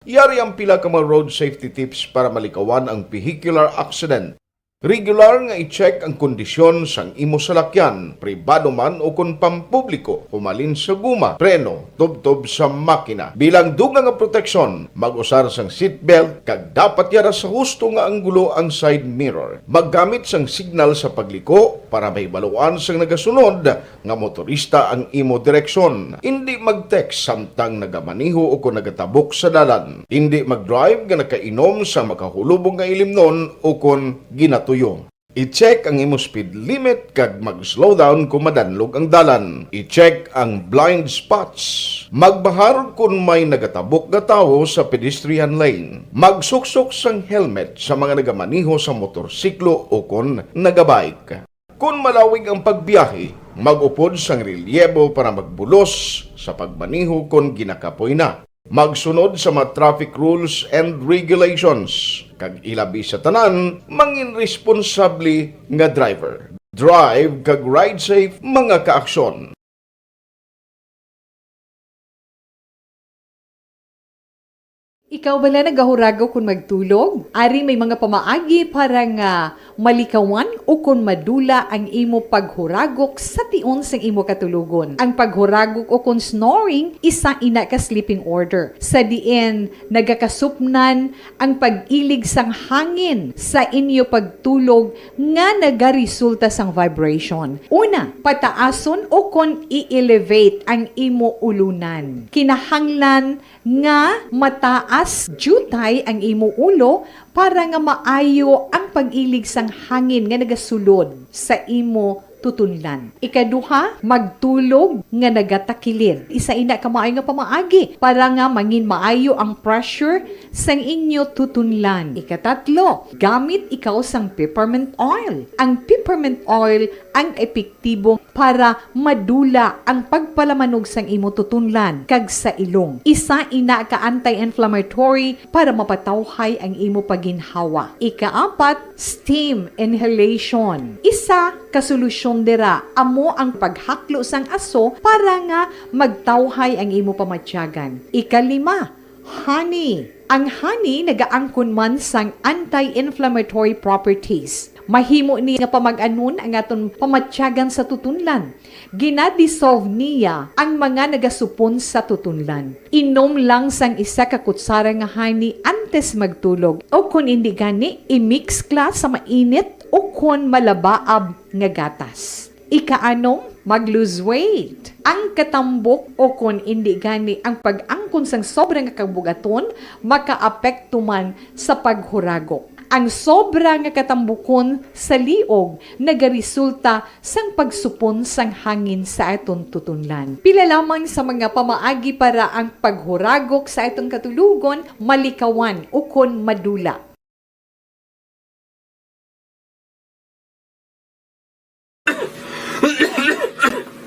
Yari ang pila ka mga road safety tips para malikawan ang vehicular accident. Regular nga i-check ang kondisyon sang imo salakyan, pribado man o kon pampubliko, humalin sa guma, preno, tubtob sa makina. Bilang dugang nga proteksyon, mag-usar sang seatbelt kag dapat yara sa husto nga anggulo ang side mirror. Maggamit sang signal sa pagliko para mahibaluan sang nagasunod nga motorista ang imo direksyon. Indi mag-text samtang nagamaneho o kon nagatabok sa dalan. Indi mag-drive nga nakainom sa makahulubong nga ilimnon o kon ginatuyo. I-check ang imo speed limit kag mag-slow down kon madanlog ang dalan. I-check ang blind spots. Magbahar kon may nagatabok nga tawo sa pedestrian lane. Magsuksok sang helmet sa mga nagamaneho sa motorsiklo o kon nagabike. Kon malawig ang pagbiyahe, mag-upod sang relyebo para magbulos sa pagmaneho kon ginakapoy na. Magsunod sa mga traffic rules and regulations, kag ilabi sa tanan, mangin responsable nga driver. Drive kag ride safe, mga kaaksyon. Ikaw bala nagahuragaw kon magtulog? Ari may mga pamaagi para nga malikawan ukon madula ang imo paghuragok sa tion sang imo katulogon. Ang paghuragok ukon snoring isa ina ka sleeping order, sa diin nagakasupnan ang pag-ilig sang hangin sa inyo pagtulog nga nagaresulta sang vibration. Una, pataason ukon i-elevate ang imo ulunan. Kinahanglan nga mataas diutay ang imo ulo para nga maayo ang pag-ilig sang hangin nga nagasulod sa imo tutunlan. Ikaduha, magtulog nga nagatakilid. Isa ina ka maayo nga pamaagi para nga mangin maayo ang pressure sang inyo tutunlan. Ikatatlo, gamit ikaw sang peppermint oil. Ang peppermint oil ang epektibo para madula ang pagpalamanog sang imo tutunlan kag sa ilong. Isa ina ka anti-inflammatory para mapatawhay ang imo paginhawa. Ikaapat, steam inhalation. Isa ka solusyon dira amo ang paghaklo sang aso para nga magtawhay ang imo pamatyagan. Ikalima, honey. Ang honey nagaangkon man sang anti-inflammatory properties. Mahimo ni nga pamag-anon ang aton pamatyagan sa tutunlan. Ginadissolve niya ang mga nagasupon sa tutunlan. Inom lang sang isa ka kutsara nga honey antes magtulog, o kon indi gani, i-mix ka sa mainit o kon malabaab nga gatas. Ikaanom, mag-lose weight. Ang katambok o kon indi gani ang pag-angkon sang sobra nga kabugaton makaapekto man sa paghuragok. Ang sobra nga katambukon sa liog nagaresulta sang pagsupon sang hangin sa aton tutunlan. Pila lamang sa mga pamaagi para ang paghuragok sa aton katulogon malikawan ukon madula.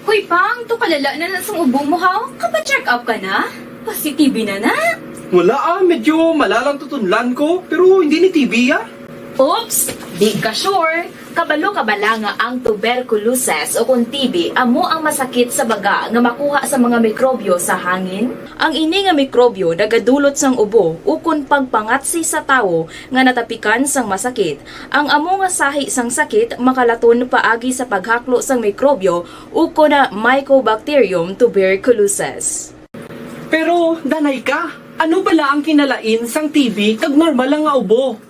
Hoy, Pang, to kalala na na sang ubo mo, ha? Kapa-check up ka na? Positive na na? Wala, ah, medyo malalang tutunlan ko, pero hindi ni T B, ah. Oops, di ka sure. Kabalo ka bala nga ang tuberculosis o kon T B amo ang masakit sa baga nga makuha sa mga mikrobyo sa hangin? Ang ini nga mikrobyo nagadulot sang ubo ukon pagpangatsi sa tawo nga natapikan sang masakit. Ang amo nga sahi sang sakit makalaton paagi sa paghaklo sang mikrobyo ukon na Mycobacterium tuberculosis. Pero, danay ka, ano bala ang kinalain sang T B kag normal lang nga ubo?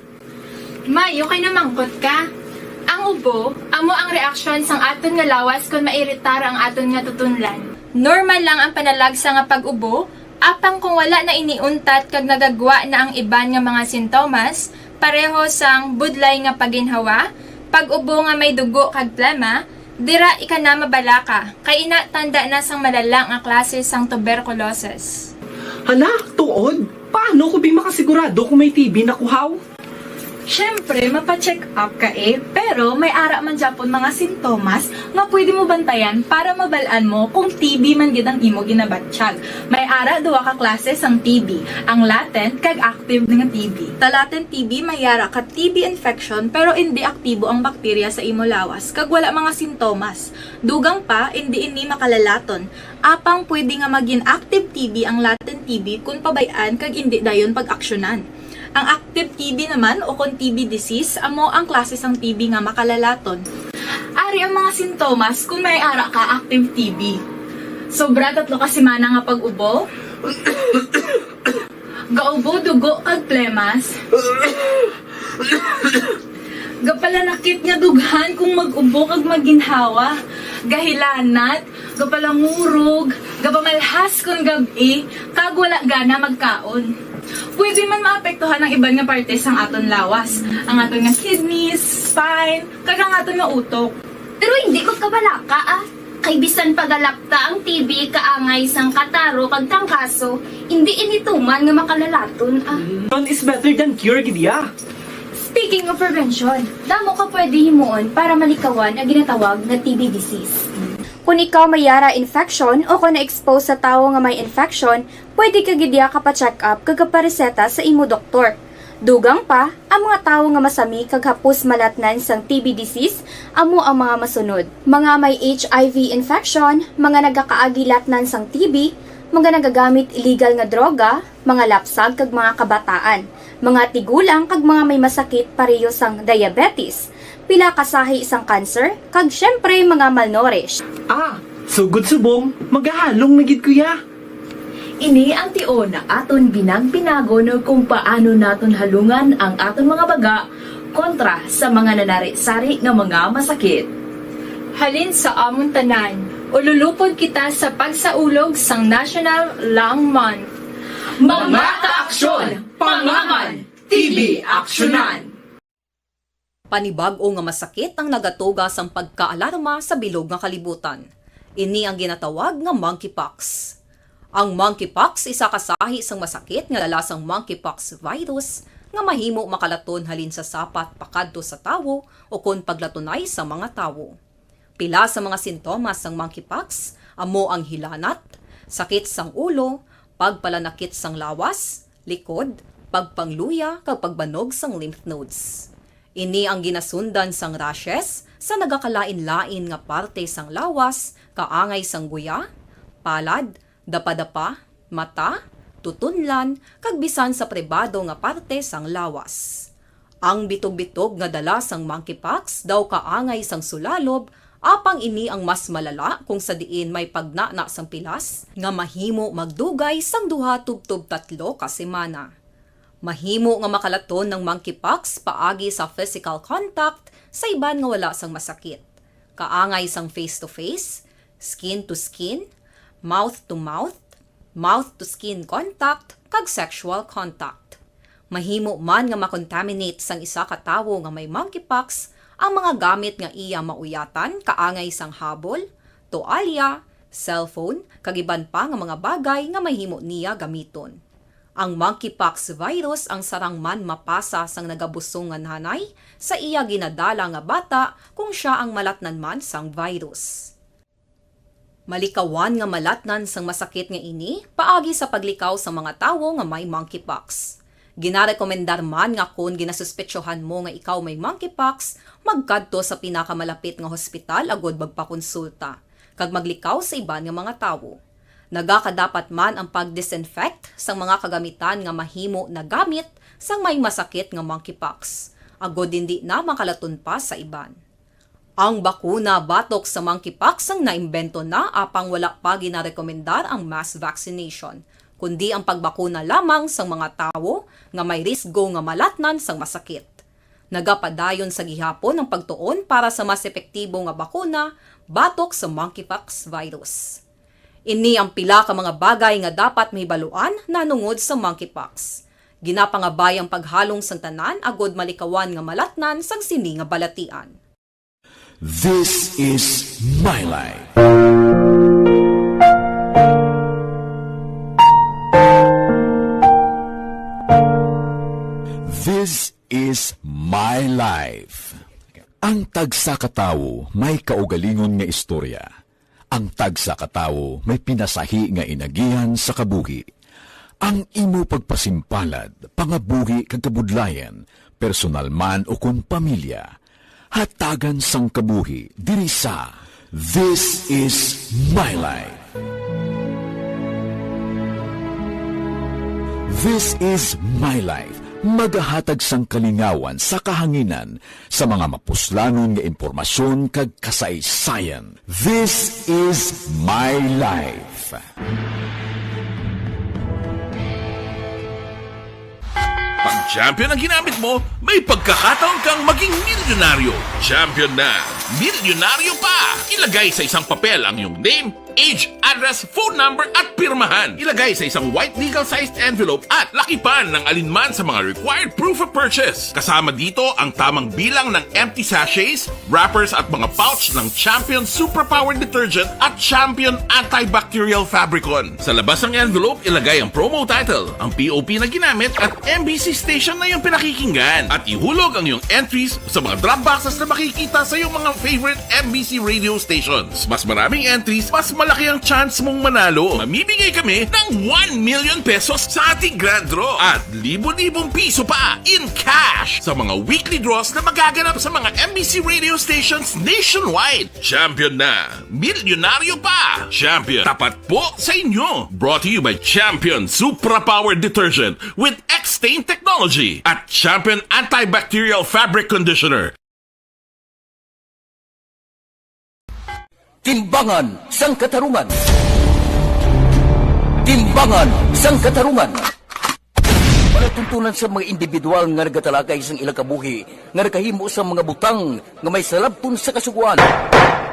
May, okay na mangkot ka. Ang ubo, amo ang reaksyon sang aton nga lawas kon mairitar ang aton nga tutunlan. Normal lang ang panalagsa nga pag-ubo, apang kung wala na ini untat kag nagagwa na ang iban nga mga sintomas, pareho sang budlay nga paginhawa, pag-ubo nga may dugo kag plema, dira ika na mabalaka, kay ina tanda na sang malala nga klase sang tuberculosis. Hala, tuod? Paano ko bi makasigurado kung may T B na ko, haw? Siyempre, mapa-check up ka eh, pero may ara man gyapon mga sintomas nga pwede mo bantayan para mabal-an mo kung T B man gid ang imo ginabatyag. May ara duha ka klase sang T B, ang latent kag active nga T B. Sa latent T B may ara ka T B infection pero indi aktibo ang bakterya sa imo lawas kag wala mga sintomas. Dugang pa, indi ini makalalaton. Apang pwede nga magin active T B ang latent T B kon pabay-an kag indi dayon pag-aksyonan. Ang active T B naman o kon T B disease amo ang klase sang T B nga makalalaton. Ari ang mga sintomas kon may ara ka active T B. Sobra tatlo ka semana nga pag-ubo. Gaubo dugo kag plemas. Gapalanakit nga dughan kung mag-ubo kag maginhawa. Gahilanat, gapalangurog, gapamalhas kon gab-i, kag wala gana magkaon. Pwede man maapektuhan ang iban nga parte sang aton lawas, ang aton nga kidneys, spine, kag ang aton nga utok. Pero hindi ko kabalaka, ah. Kay bisan pagalapta ang T B kaangay sang kataro kag trangkaso, hindi ini tuman nga makalalaton, ah. Prevention is better than cure, gid ya. Speaking of prevention, damo ka pwede himuon para malikawan ang ginatawag nga T B disease. Kung ikaw may yara infection o kung na-expose sa tawo nga may infection, pwede ka gid ya kapa-check up kag kapareseta sa imo doktor. Dugang pa, ang mga tawo nga masami kag hapos malatnan sang T B disease amo ang mga masunod: mga may H I V infection, mga nagakaagi latnan sang T B, mga nagagamit illegal nga droga, mga lapsag kag mga kabataan, mga tigulang kag mga may masakit pareho sang diabetes, pila ka sahi sang cancer, kag syempre mga malnourished. Ah, sugod subong, magahalong na gid ko ya. Ini ang tion nga aton binag-binagon kung paano naton halungan ang aton mga baga kontra sa mga nanari-sari nga mga masakit. Halin sa amon tanan, ululupod kita sa pagsaulog sang National Lung Month. Mga kaaksyon, pangaman, T B aksyonan! Panibag-o nga masakit ang nagatuga sang pagkaalarma sa bilog nga kalibutan. Ini ang ginatawag nga monkeypox. Ang monkeypox isa ka sahi sang masakit nga dala sang monkeypox virus nga mahimo makalaton halin sa sapat pakadto sa tawo ukon paglatunay sa mga tawo. Pila sa mga sintomas sang monkeypox amo ang hilanat, sakit sang ulo, pagpalanakit sang lawas, likod, pagpangluya, kag pagbanog sang lymph nodes. Ini ang ginasundan sang rashes sa nagakalain-lain nga parte sang lawas, kaangay sang guya, palad, dapadapa, mata, tutunlan, kag bisan sa pribado nga parte sang lawas. Ang bitog-bitog nga dala sang monkeypox daw kaangay sang sulalob, apang ini ang mas malala kung sa diin may pagnana sang pilas nga mahimo magdugay sang duha tubtob tatlo ka semana. Mahimo nga makalaton ang monkeypox paagi sa physical contact sa iban nga wala sang masakit, kaangay sang face-to-face, skin-to-skin, mouth-to-mouth, mouth-to-skin contact, kag sexual contact. Mahimo man nga makontaminate sang isa ka tawo nga may monkeypox ang mga gamit nga iya mauyatan, kaangay sang habol, toalya, cellphone, kag iban pa nga mga bagay nga mahimo niya gamiton. Ang monkeypox virus ang sarang man mapasa sang nagabusong nga nanay sa iya ginadala nga bata kung sia ang malatnan man sang virus. Malikawan nga malatnan sang masakit nga ini paagi sa paglikaw sang mga tawo nga may monkeypox. Ginarekomendar man nga kon ginasuspetsohan mo nga ikaw may monkeypox, magkadto sa pinakamalapit nga hospital agud magpakonsulta kag maglikaw sa iban nga mga tawo. Nagakadapat man ang pag-disinfect sang mga kagamitan nga mahimo nagamit sang may masakit nga monkeypox, agud indi na makalaton pa sa iban. Ang bakuna batok sa monkeypox ang naimbento na, apang wala pa ginarekomendar ang mass vaccination, kundi ang pagbakuna lamang sang mga tawo nga may risgo nga malatnan sang masakit. Nagapadayon sa gihapon ang pagtuon para sa mas epektibo nga bakuna batok sa monkeypox virus. Ini ang pila ka mga bagay nga dapat mahibaluan nahanungod sa monkeypox. Ginapangabay ang paghalong sang tanan agud malikawan nga malatnan sang sini nga balatian. This is My Life. This is My Life. Ang tagsa ka tawo may kaugalingon nga istorya. Ang tagsa ka tawo may pinasahi nga inagihan sa kabuhi. Ang imo pagpasimpalad, pangabuhi kag kabudlayan, personal man ukon pamilya, hatagan sang kabuhi diri sa This Is My Life. This Is My Life, magahatag sang kalingawan sa kahanginan sa mga mapuslanon nga impormasyon kag kasaysayan. This Is My Life. Pag champion ang ginamit mo, may pagkakataon kang maging milyonaryo. Champion na, milyonaryo pa! Ilagay sa isang papel ang iyong name, age, address, phone number, at pirmahan. Ilagay sa isang white legal-sized envelope at lakipan ng alinman sa mga required proof of purchase. Kasama dito ang tamang bilang ng empty sachets, wrappers, at mga pouch ng Champion Superpower Detergent at Champion Antibacterial Fabricon. Sa labas ng envelope, ilagay ang promo title, ang P O P na ginamit, at M B C station na iyong pinakikinggan. At ihulog ang iyong entries sa mga drop boxes na makikita sa iyong mga favorite M B C radio stations. Mas maraming entries, mas malaki ang chance mong manalo. Mamimigay kami ng one million pesos sa ating grand draw at libo-libong piso pa in cash sa mga weekly draws na magaganap sa mga M B C radio stations nationwide. Champion na! Milyonaryo pa! Champion, tapat po sa inyo! Brought to you by Champion Supra Power Detergent with X-Stain Technology at Champion Antibacterial Fabric Conditioner. Timbangan sang Katarungan. Timbangan sang Katarungan. Palatuntunan sa mga individual nga nagatalakay sang ilang kabuhi nga nakahimo sa mga butang nga may salabton sa Kasugoan.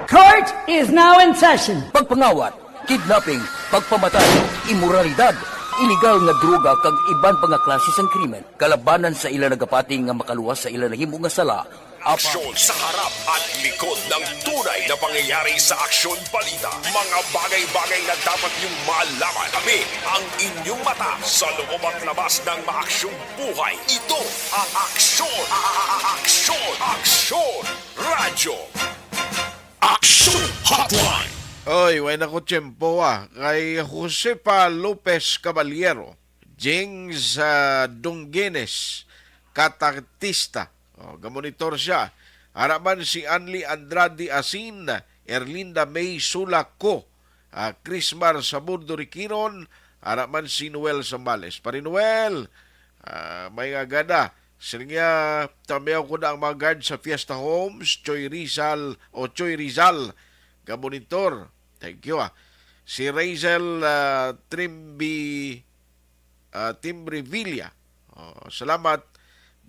Court is now in session. Pagpangawat, kidnapping, pagpamatay, imoralidad, iligal nga droga kag iban pa nga klase sang krimen kalabanan sa ila nagapati nga makaluwas sa ila nahimo nga sala. Aksyon sa harap at likod ng tunay na pangyayari sa aksyon balita. Mga bagay-bagay na dapat niyong malaman. Kami ang inyong mata sa loob at labas ng maaksyong buhay. Ito ang Aksyon, a- a- a- Aksyon, Aksyon Radyo. Aksyon Hotline. Oy, way na ko tiyempo, ah. Kay Josefa Lopez Caballero, Jings, ah, Dungguenes, Katatista. Oh, gamonitor siya. Ara man si Anli Andrade Asin, Erlinda May Sulaco, ah, Crismar Saburdo Riquiron, ara man si Noel Zambales. Pare Noel, ah, may nga gada. Sini nga, tamiyaw ko na ang mga guard sa Fiesta Homes, Choy Rizal, o Choy Rizal, gamonitor. Thank you, ah. Si Razel, ah, Trimbi, ah, Timbre Villa. Oh, salamat,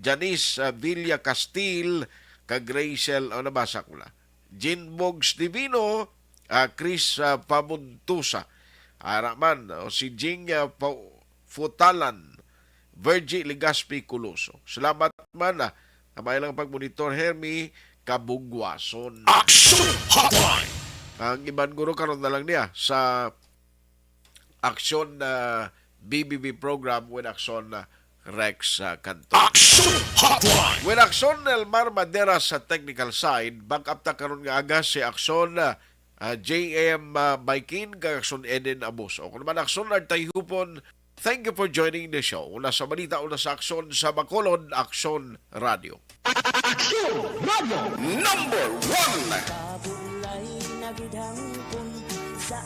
Janice, ah, Villa Castil, kag Rachel, oh, nabasa ko na. Jean Bogs Divino, ah, Chris, ah, Pabuntusa. Ara man, oh, si Jing, ah, Pau-, Futalan, Virgie Legaspi Coloso. Salamat man, ah, amay lang pagmonitor, Hermie Kabugwason. Action Hotline. Ang iban guro karon na lang niya sa Aksyon, ah, B B B program with Aksyon, ah, Rex, ah, Canto. Action Hotline. With Aksyon Elmar Madera sa technical side, back up ta karon nga aga si Aksyon, ah, ah, J M, ah, Baikin, kag Aksyon Eden Abuso. Kung naman Aksyon Artay Hupon, thank you for joining the show. Una sa balita, una sa aksyon sa Bacolod, Aksyon Radio. Aksyon Radio number one. Kabulay na gid hangpon sa